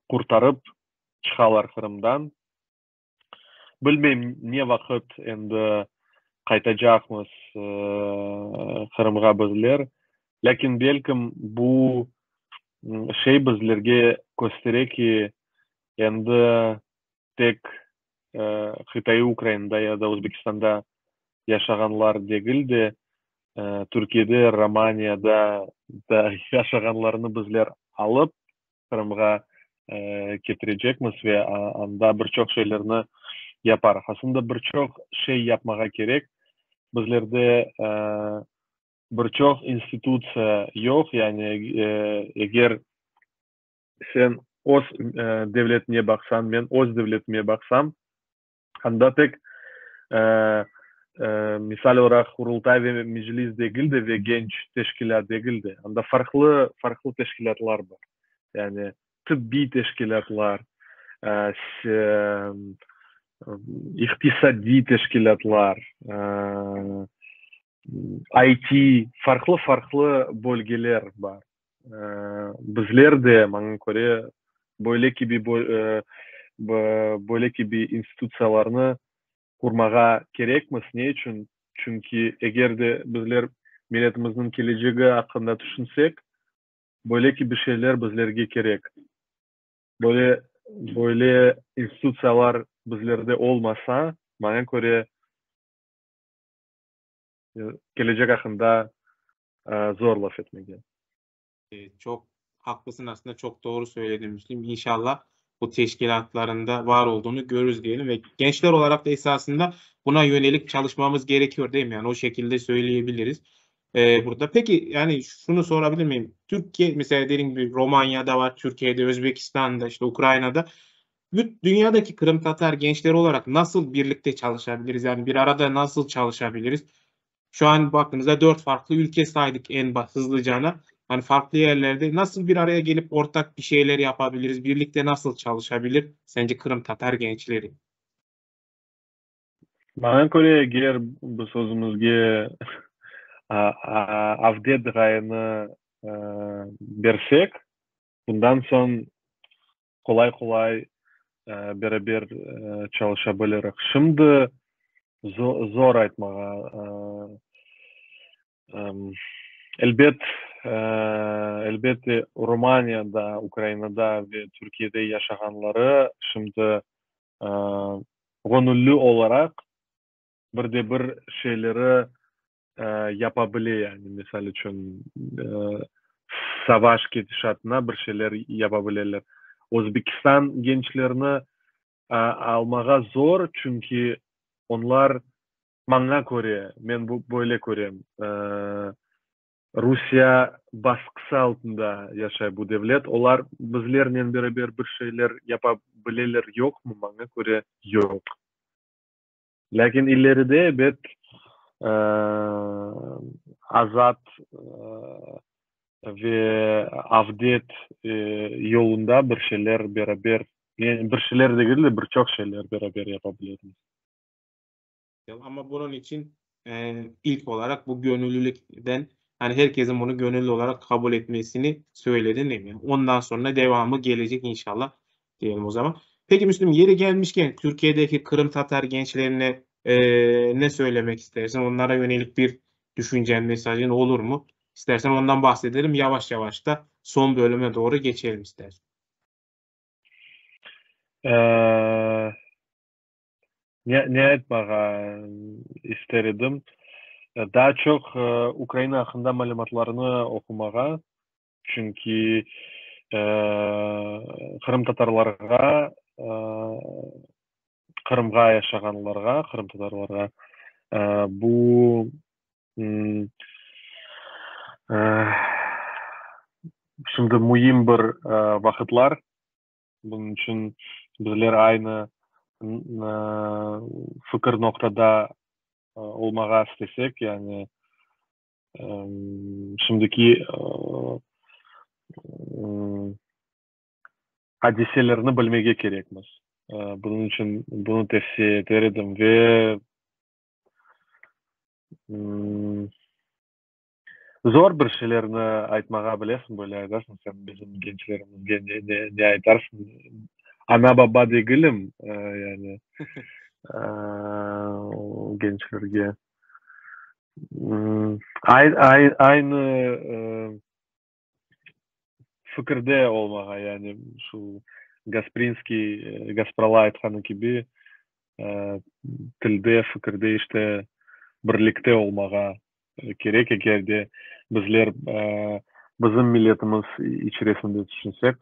qurtarıp çıqalar Qırımdan. Bilmeyim, ne vaqıt endi qaytacaqmız Qırımğa bizler, lâkin belkim bu şey bizlerge köstere ki, endi tek qıtaiy Ukrainada ya da Özbekistanda yaşağanlar degil de, Türkiyede, Romaniyada da yaşağanlarnı bizler alıp Qırımğa ketirecekmiz ve anda bir çoq şeylerni yaparıq. Aslında bir çoq şey yapmağa kerek. Bizlerde bir çoq institutsiya yoq, yani eger sen öz devletine baqsañ, men öz devletime baqsam, anda tek, misal olaraq, Qurultay ve Meclis degil de ve genç teşkilât degil de, anda farqlı, farqlı teşkilâtlar bar. Yani tıbbiy teşkilâtlar, iqtisadiy teşkilâtlar, IT, farqlı-farqlı bölgeler bar. Bizler de, maña köre, böyle kibi böyle kibi institutsiyalarnı qurmağa kerekmiz. Ne içün? Çünki eger de bizler milletimizniñ kelecegi aqqında tüşünsek, böyle kibi şeyler bizlerge kerek. Böyle böyle institutsiyalar bizlerde olmasa, maña köre, kelecek aqqında zor laf etmege. Çok haklısın aslında, çok doğru söyledin Müslim. İnşallah bu teşkilatların da var olduğunu görürüz diyelim ve gençler olarak da esasında buna yönelik çalışmamız gerekiyor değil mi? Yani o şekilde söyleyebiliriz burada. Peki yani şunu sorabilir miyim? Türkiye mesela dediğim gibi Romanya'da var, Türkiye'de, Özbekistan'da, işte Ukrayna'da. Dünyadaki Kırım Tatar gençleri olarak nasıl birlikte çalışabiliriz? Yani bir arada nasıl çalışabiliriz? Şu an baktığımızda 4 farklı ülke saydık en hızlıcana. Hani farklı yerlerde nasıl bir araya gelip ortak bir şeyler yapabiliriz? Birlikte nasıl çalışabilir sence Kırım Tatar gençleri? Maña köre, eger biz özümizge avdet ğayeni bersek, bundan soñ qolay-qolay beraber çalışa bilirik. Şimdi zor aytmağa. Elbet, elbette, Romaniyada, Ukrainada ve Türkiyede yaşağanları şimdi göñülli olaraq bir de bir şeyleri yapa bile, yani, misal içün, savaş ketişatına bir şeyler yapa bileler. Özbekistan gençlerini almağa zor, çünki onlar, maña köre, men böyle körem, Rusiye basqısı altında yaşay bu devlet. Olar bizlernen beraber bir şeyler yapa bileler yoqmı? Maña köre, yoq. Lâkin ileride, ebet, azat ve avdet yolunda bir şeyler beraber, yani bir şeyler degil de, bir çoq şeyler beraber yapa bilemiz. Amma bunıñ içün ilk olaraq bu gönüllülikten, yani herkesin bunı gönüllü olaraq qabul etmesini söyledin, değil mi? Ondan sonra devamı gelecek inşallah diyelim o zaman. Peki Müslüm, yeri gelmişken Türkiye'deki Kırım Tatar gençlerine ne söylemek istersin? Onlara yönelik bir düşüncen, mesajın olur mu? İstersen ondan bahsedelim. Yavaş yavaş da son bölüme doğru geçelim istersen. Ne, ne aytmağa ister edim? Daa çoq Ukraina aqqında malümatlarnı oqumağa, çünki qırımtatarlarğa, Qırımğa yaşağanlarğa, qırımtatarlarğa bu şimdi müim bir vaqıtlar. Bunıñ içün bizler aynı fikir noqtada olmağa istesek, yani şimdiki adiselerni bilmege kerekmiz. Bunıñ içün bunı tevsiye eter edim ve Zor bir şeylerni aytmağa bilesiñ, böyle aytasıñ sen bizim gençlerimizge ne ne ne aytarsıñ? Ana-baba degilim, yani gençlerge. Aynı fikirde olmağa, yani şu Gasprinskiy, Gaspralı aytqanı kibi, tilde, fikirde, işte birlikte olmağa kerek, eger de bizler bizim milletimiz içerisinde tüşünsek.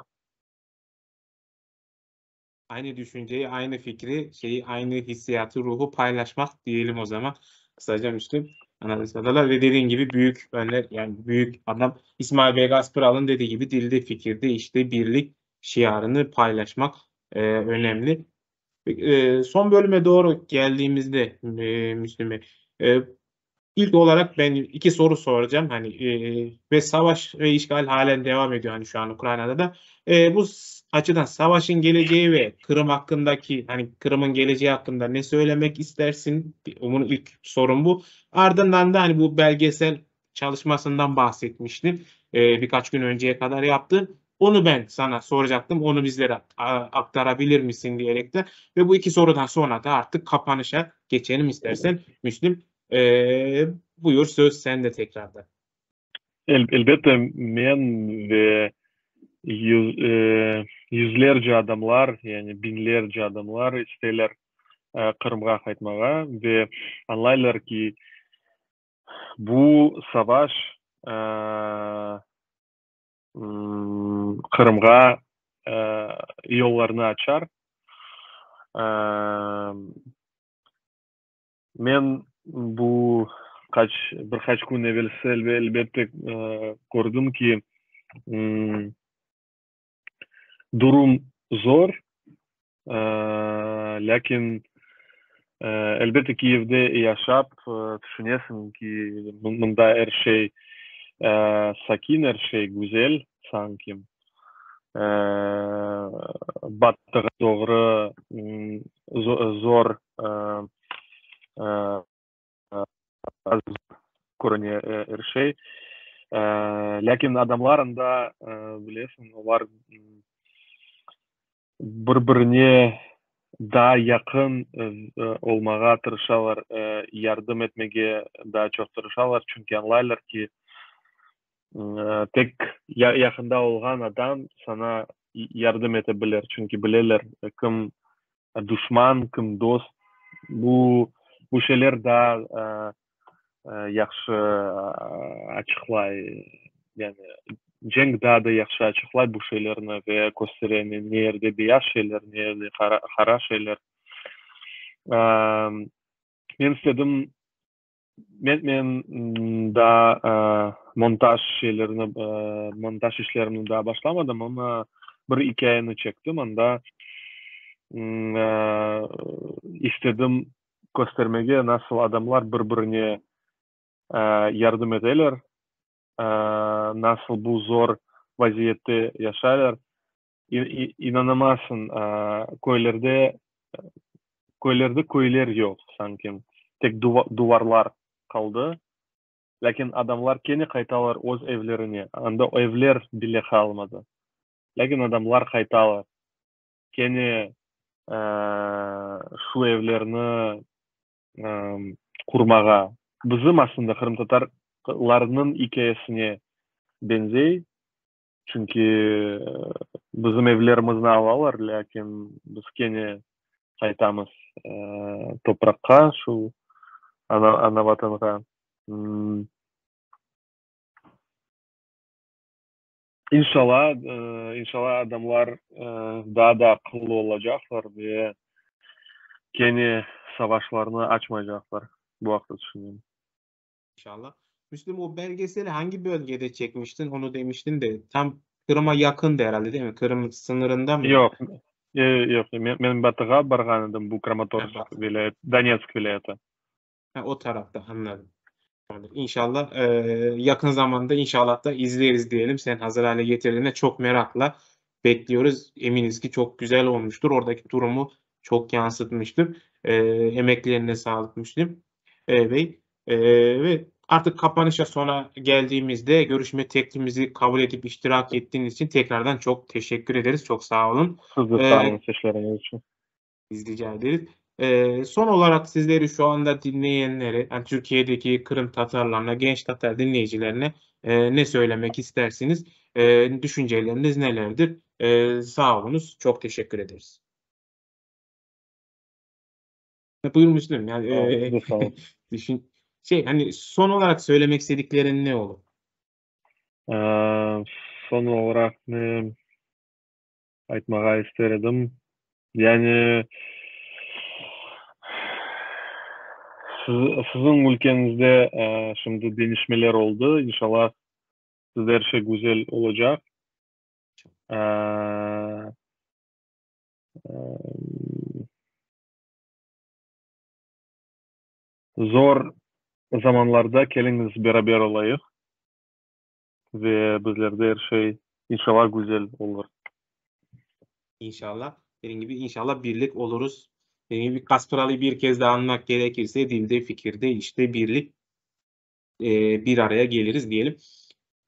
Aynı düşünceyi, aynı fikri, şeyi, aynı hissiyatı, ruhu paylaşmak diyelim o zaman. Kısaca Müslüm, analiz ve dediğin gibi büyük önder, yani büyük adam İsmail Bey Gaspıralı'nın dediği gibi dilde, fikirde, işte birlik şiarını paylaşmak e, önemli. E, son bölüme doğru geldiğimizde e, Müslüm Bey, e, İlk olarak ben iki soru soracağım. Hani e, ve savaş ve işgal halen devam ediyor hani şu an Ukrayna'da da. E, bu açıdan savaşın geleceği ve Kırım hakkındaki hani Kırım'ın geleceği hakkında ne söylemek istersin? Bunun ilk sorum bu. Ardından da hani bu belgesel çalışmasından bahsetmiştin. E, birkaç gün önceye kadar yaptın. Onu ben sana soracaktım. Onu bizlere aktarabilir misin diyerek de. Ve bu iki sorudan sonra da artık kapanışa geçelim istersen Müslüm. E, buyur söz sende tekrardan. El, elbette men ve yüz, e, yüzlerce adamlar, yani biñlerce adamlar isteyler e, Qırımğa qaytmağa ve añlaylar ki, bu savaş e, Qırımğa e, yollarnı açar. E, Men bu qaç, bir qaç kün evelsi, elbette, kördim ki, durum zor, lâkin, elbette, Kiyevde yaşap, tüşünesiñ ki, mında er şey. Sakin er şey, güzel sanki. Batığa doğru zor körüne er şey. Lâkin adamlar anda, bilesiñ, olar bir-birine daa yaqın olmağa tırışalar, yardım etmege daa çoq tırışalar, çünki añlaylar ki, tek yaqında olğan adam saña yardım ete bilir, çünki bileler, kim duşman, kim dost. Bu, bu şeyler daa yahşı açıqlay, yani cenk daa da yahşı açıqlay bu şeylerni ve köstere, ne yerde beyaz şeyler, ne yerde qara şeyler. Men istedim, men, men daa montaj şeylerini, montaj işlerini daa başlamadım, amma bir ikâyeni çektim, anda istedim köstermege, nasıl adamlar bir-birine yardım eteler, nasıl bu zor vaziyette yaşaylar. İnanamazsıñ, köylerde, köylerde köyler yoq sanki, tek duvarlar qaldı, lâkin adamlar kene qaytalar öz evlerine, anda evler bile qalmadı, lâkin adamlar qaytalar. Kene şu evlerni qurmağa. Bizim aslında qırımtatarlarnıñ ikâyesine beñzey, çünki bizim evlerimizni alalar, lâkin biz kene qaytamız topraqqa, şu ana vatanğa. İnşallah, inşallah adamlar daa da aqıllı olacaqlar ve kene savaşlarnı açmaycaqlar, bu aqta tüşünem. İnşallah. Müslüm, o belgeseli hangi bölgede çekmiştin, onu demiştin de, tam Qırım'a yakındı herhalde değil mi? Qırım sınırında mı? Yoq, yoq, men batığa barğan edim, bu Kramatorsk vilâyeti, Donetsk vilâyeti. Ha, o tarafta, anladım. İnşallah e, yakın zamanda inşallah da izleriz diyelim. Sen hazır hale getirdiğine çok merakla bekliyoruz. Eminiz ki çok güzel olmuştur. Oradaki durumu çok yansıtmıştır. E, emeklerine sağlık Müslim e, Bey. E, ve artık kapanışa sona geldiğimizde görüşme teklifimizi kabul edip iştirak ettiğiniz için tekrardan çok teşekkür ederiz. Çok sağ olun. Siz de sağ olun sesleriniz için. Biz rica ederiz. Ee, son olarak sizleri şu anda dinleyenlere, yani Türkiye'deki Kırım Tatarlarına, genç Tatar dinleyicilerine e, ne söylemek istersiniz? E, düşünceleriniz nelerdir? E, sağ olunuz. Çok teşekkür ederiz. Buyur Müslüm. Yani, e, düşün, şey hani son olarak söylemek istediklerin ne olur? Ee, son olarak ne aytmağa ister edim? Yani siziñ ülkeñizde şimdi deñişmeler oldı, inşallah sizde er şey güzel olacaq. Zor zamanlarda keliñiz beraber olayıq ve bizlerde er şey inşallah güzel olur. İnşallah. Dediğim gibi inşallah birlik oluruz. Dediğim gibi Gaspıralı'yı bir kez daha anmak gerekirse dilde, fikirde, işte birlik e, bir araya geliriz diyelim.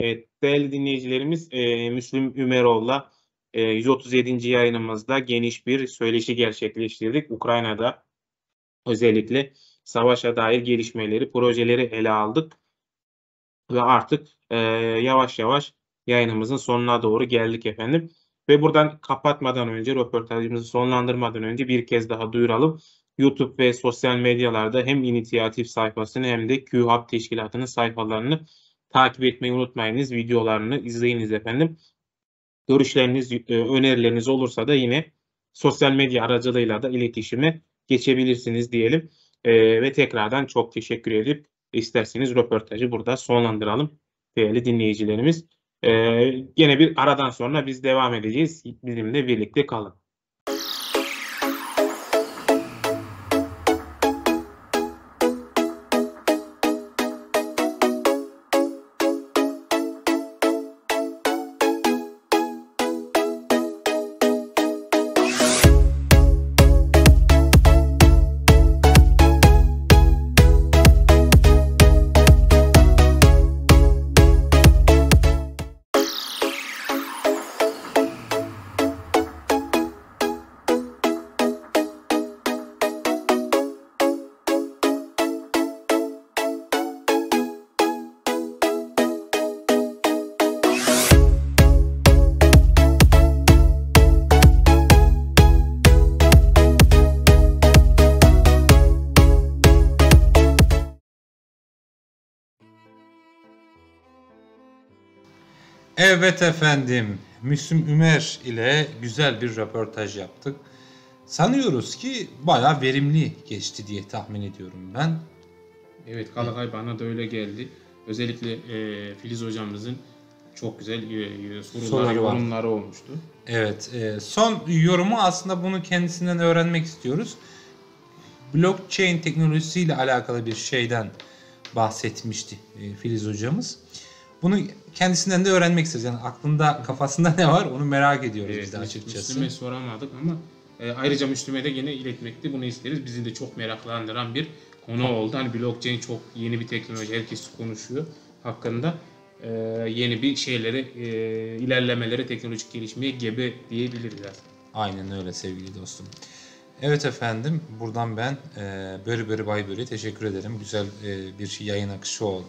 Evet, değerli dinleyicilerimiz e, Müslüm Ümerov'la e, 137. yayınımızda geniş bir söyleşi gerçekleştirdik. Ukrayna'da özellikle savaşa dair gelişmeleri, projeleri ele aldık. Ve artık e, yavaş yavaş yayınımızın sonuna doğru geldik efendim. Ve buradan kapatmadan önce, röportajımızı sonlandırmadan önce bir kez daha duyuralım. YouTube ve sosyal medyalarda hem inisiyatif sayfasını hem de Q-Hub teşkilatının sayfalarını takip etmeyi unutmayınız. Videolarını izleyiniz efendim. Görüşleriniz, e, önerileriniz olursa da yine sosyal medya aracılığıyla da iletişime geçebilirsiniz diyelim. E, ve tekrardan çok teşekkür edip isterseniz röportajı burada sonlandıralım değerli dinleyicilerimiz. E, gene bir aradan sonra biz devam edeceğiz. Bizimle birlikte kalın. Evet efendim, Müslüm Ümer ile güzel bir röportaj yaptık. Sanıyoruz ki bayağı verimli geçti diye tahmin ediyorum ben. Evet Kalakay bana da öyle geldi. Özellikle e, Filiz hocamızın çok güzel e, e, soruları, Soruları var. yorumları olmuştu. Evet, e, son yorumu aslında bunu kendisinden öğrenmek istiyoruz. Blockchain teknolojisiyle alakalı bir şeyden bahsetmişti e, Filiz hocamız. Bunu kendisinden de öğrenmek isteriz. Yani aklında, kafasında ne var onu merak ediyoruz biz de açıkçası. Müslüme soramadık ama e, ayrıca Müslüme de gene iletmekte bunu isteriz. Bizi de çok meraklandıran bir konu oldu. Hani blockchain çok yeni bir teknoloji, herkes konuşuyor hakkında. E, yeni bir şeyleri, e, ilerlemelere, teknolojik gelişmeye gebe diyebiliriz aslında. Aynen öyle sevgili dostum. Evet efendim buradan ben e, Börü Börü Bay Börü'ye teşekkür ederim. Güzel e, bir yayın akışı oldu.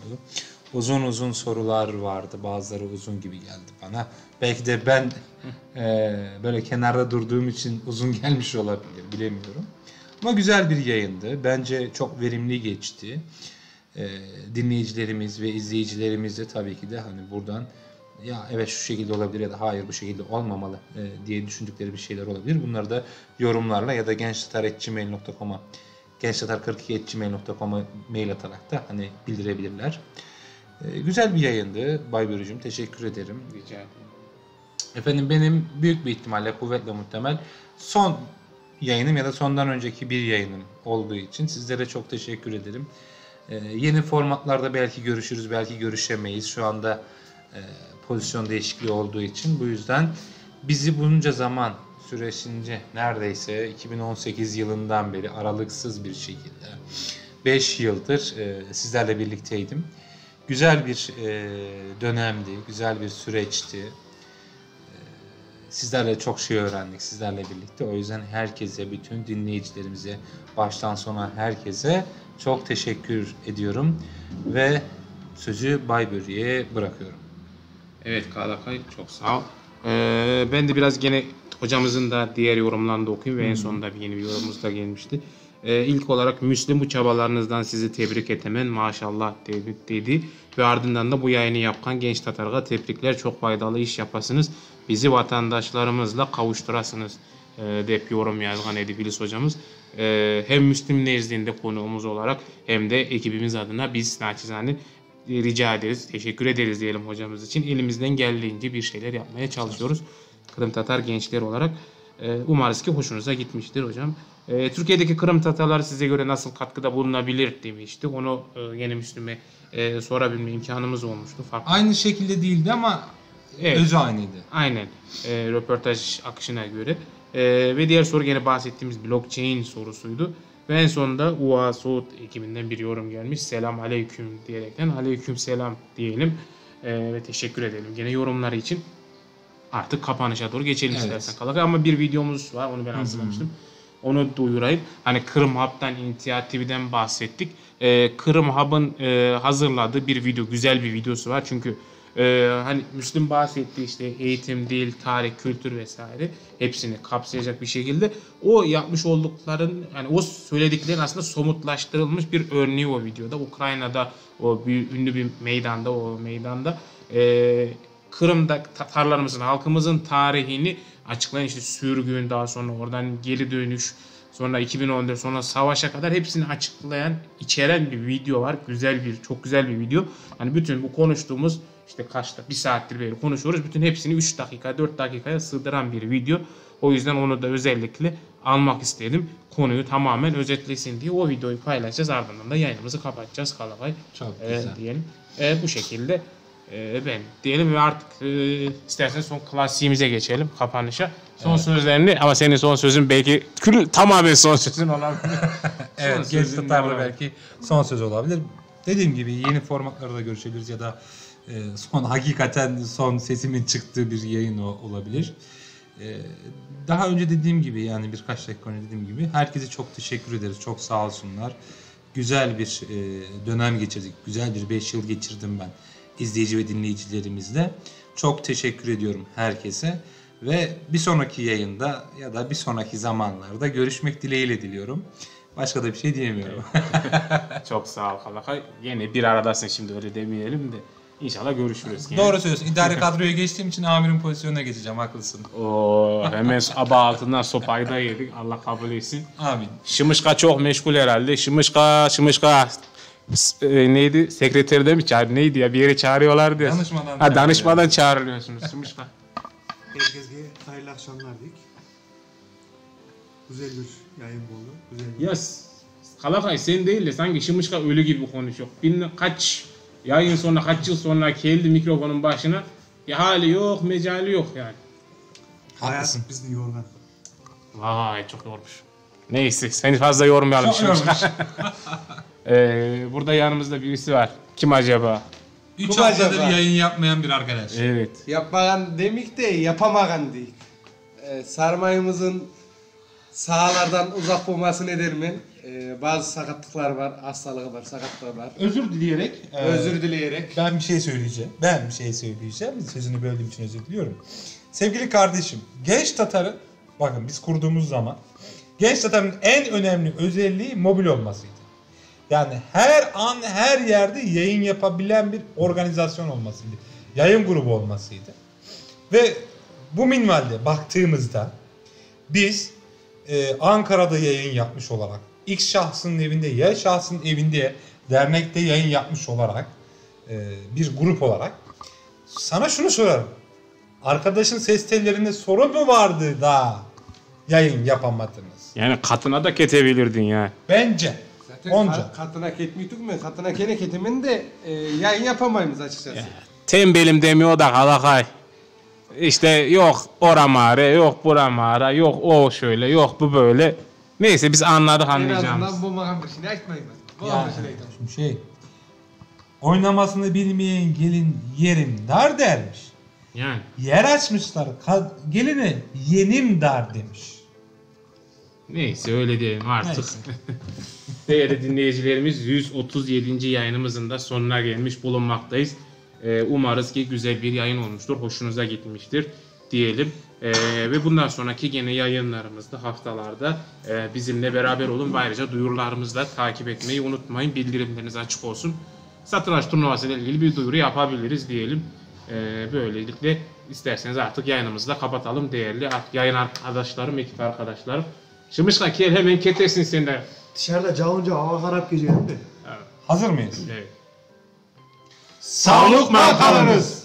Uzun uzun sorular vardı. Bazıları uzun gibi geldi bana. Belki de ben e, böyle kenarda durduğum için uzun gelmiş olabilir bilemiyorum. Ama güzel bir yayındı. Bence çok verimli geçti. E, dinleyicilerimiz ve izleyicilerimiz de tabii ki de hani buradan ya evet şu şekilde olabilir ya da hayır bu şekilde olmamalı e, diye düşündükleri bir şeyler olabilir. Bunları da yorumlarla ya da gençtatar@gmail.com'a gençtatar42@gmail.com'a mail atarak da hani bildirebilirler. E, güzel bir yayındı Bay Börücüğüm. Teşekkür ederim. Rica ederim. Efendim benim büyük bir ihtimalle kuvvetle muhtemel son yayınım ya da sondan önceki bir yayınım olduğu için sizlere çok teşekkür ederim. Ee, yeni formatlarda belki görüşürüz, belki görüşemeyiz. Şu anda e, pozisyon değişikliği olduğu için bu yüzden bizi bunca zaman süresince neredeyse 2018 yılından beri aralıksız bir şekilde 5 yıldır e, sizlerle birlikteydim. Güzel bir e, dönemdi, güzel bir süreçti. Sizlerle çok şey öğrendik sizlerle birlikte. O yüzden herkese, bütün dinleyicilerimize, baştan sona herkese çok teşekkür ediyorum. Ve sözü Bay Börü'ye bırakıyorum. Evet Kalakay çok sağ ol. Ee, ben de biraz gene hocamızın da diğer yorumlarını da okuyayım ve en sonunda bir yeni bir yorumumuz da gelmişti. Ee, ilk olarak Müslüm bu çabalarınızdan sizi tebrik etemen maşallah dedi, dedi. Ve ardından da bu yayını yapan Genç Tatar'a tebrikler çok faydalı iş yapasınız. Bizi vatandaşlarımızla kavuşturasınız e, deyip yorum yazgan Edip Filiz hocamız. E, hem Müslüm nezdinde konuğumuz olarak hem de ekibimiz adına biz naçizane e, rica ederiz, teşekkür ederiz diyelim hocamız için. Elimizden geldiğince bir şeyler yapmaya çalışıyoruz. Kırım Tatar gençler olarak. E, Umarız ki hoşunuza gitmiştir hocam. E, Türkiye'deki Kırım Tatarlar size göre nasıl katkıda bulunabilir demişti. Onu e, yine Müslüm'e e, sorabilme imkanımız olmuştu. Farklı. Aynı şekilde değildi ama Evet. özü aynıydı. Aynen. E, röportaj akışına göre. E, ve diğer soru gene bahsettiğimiz blockchain sorusuydu. Ve en sonunda UA Suud ekibinden bir yorum gelmiş. Selam aleyküm diyerekten aleyküm selam diyelim. E, ve teşekkür edelim gene yorumları için. Artık kapanışa doğru geçelim Evet. istersen Kalaka. Ama bir videomuz var. Onu ben hazırlamıştım. Onu duyurayım. Hani Kırım Hub'dan, İnisiyatif'den bahsettik. Ee, Kırım Hub'ın e, hazırladığı bir video, güzel bir videosu var. Çünkü e, hani Müslüm bahsetti işte eğitim, dil, tarih, kültür vesaire hepsini kapsayacak bir şekilde o yapmış oldukların yani o söylediklerin aslında somutlaştırılmış bir örneği o videoda. Ukrayna'da o bir, ünlü bir meydanda o meydanda e, Kırım'da Tatarlarımızın, halkımızın tarihini açıklayan işte sürgün, daha sonra oradan geri dönüş, sonra 2014, sonra savaşa kadar hepsini açıklayan, içeren bir video var. Güzel bir, çok güzel bir video. Hani bütün bu konuştuğumuz işte kaçta, bir saattir böyle konuşuyoruz. Bütün hepsini 3 dakika, 4 dakikaya sığdıran bir video. O yüzden onu da özellikle almak istedim. Konuyu tamamen özetlesin diye o videoyu paylaşacağız. Ardından da yayınımızı kapatacağız Kalabay. Çok Ee, güzel. diyelim. Ee, bu şekilde e, ben diyelim ve artık e, istersen son klasiğimize geçelim kapanışa. Son sözlerini ama senin son sözün belki kül, tamamen son sözün olabilir. Evet, Son Genç sözün Tatar'da olabilir. belki son söz olabilir. Dediğim gibi yeni formatlarda görüşebiliriz ya da e, son hakikaten son sesimin çıktığı bir yayın o- olabilir. E, daha önce dediğim gibi yani birkaç dakika önce dediğim gibi herkese çok teşekkür ederiz. Çok sağ olsunlar. Güzel bir e, dönem geçirdik. Güzel bir 5 yıl geçirdim ben izleyici ve dinleyicilerimizle. Çok teşekkür ediyorum herkese. Ve bir sonraki yayında ya da bir sonraki zamanlarda görüşmek dileğiyle diliyorum. Başka da bir şey diyemiyorum. Çok sağ ol Kalakay. Yine bir aradasın şimdi öyle demeyelim de. İnşallah görüşürüz. Gene. Doğru söylüyorsun. İdari kadroya geçtiğim için amirin pozisyonuna geçeceğim. Haklısın. Oo, hemen aba altından sopayı da yedik. Allah kabul etsin. Amin. Şımışka çok meşgul herhalde. Şımışka, Şımışka S- e, neydi? Sekreterde mi çağır? Neydi ya? Bir yere çağırıyorlardı. ya. Danışmadan Ha, danışmadan çağrılıyorsunuz. Şımışka. Herkese hayırlı akşamlar dedik. Güzel bir yayın oldu. Güzel bir Ya s- Kalakay sen değil de sanki Şımışka ölü gibi konuşuyor. Bilmem kaç yayın sonra kaç yıl sonra geldi mikrofonun başına. Ya hali yok, mecali yok yani. Haklısın. Hayat bizi yorgan. Vay çok yormuş. Neyse seni fazla yormayalım Çok Şımışka. yormuş. Ee, burada yanımızda birisi var. Kim acaba? 3 Kim haftadır acaba? yayın yapmayan bir arkadaş. Evet. Yapmagan demik de yapamagan değil. Ee, sarmayımızın sahalardan uzak olması nedeniyle e, bazı sakatlıklar var, hastalığı var, sakatlığı var. Özür dileyerek. e, Özür dileyerek. Ben bir şey söyleyeceğim. Ben bir şey söyleyeceğim. Sözünü böldüğüm için özür diliyorum. Sevgili kardeşim, Genç Tatar'ın bakın biz kurduğumuz zaman Genç Tatar'ın en önemli özelliği mobil olmasıydı. Yani her an her yerde yayın yapabilen bir organizasyon olmasıydı. Yayın grubu olmasıydı. Ve bu minvalde baktığımızda biz e, Ankara'da yayın yapmış olarak, X şahsının evinde, Y şahsının evinde dernekte yayın yapmış olarak e, bir grup olarak sana şunu sorarım. Arkadaşın ses tellerinde sorun mu vardı da yayın yapamadınız? Yani katına da ketebilirdin ya. Bence. Zaten Onca. ka- katına ketmiyorduk mu? Katına kene ketimin de e, yayın yapamayız açıkçası. Tembelim demiyor da Kalakay. İşte yok ora mağara, yok bura mağara, yok o şöyle, yok bu böyle. Neyse biz anladık En anlayacağımız. azından bu makamın işini açmayın. Bu Yani, işini açmayın. şimdi şey oynamasını bilmeyen gelin yerim dar dermiş. Yani. Yer açmışlar ka- geline yenim dar demiş. Neyse öyle diyelim artık. Neyse. Değerli dinleyicilerimiz 137. yayınımızın da sonuna gelmiş bulunmaktayız. Ee, umarız ki güzel bir yayın olmuştur, hoşunuza gitmiştir diyelim. Ee, ve bundan sonraki gene yayınlarımızda haftalarda e, bizimle beraber olun ve ayrıca duyurularımızı da takip etmeyi unutmayın. Bildirimleriniz açık olsun. Satranç turnuvası ile ilgili bir duyuru yapabiliriz diyelim. Ee, böylelikle isterseniz artık yayınımızı da kapatalım değerli yayın arkadaşlarım, ekip arkadaşlarım. Şımışka gel hemen ketesin sen de. Dışarıda cavunca hava harap gece değil mi? Hazır mıyız? Evet. Sağlıkla kalınız.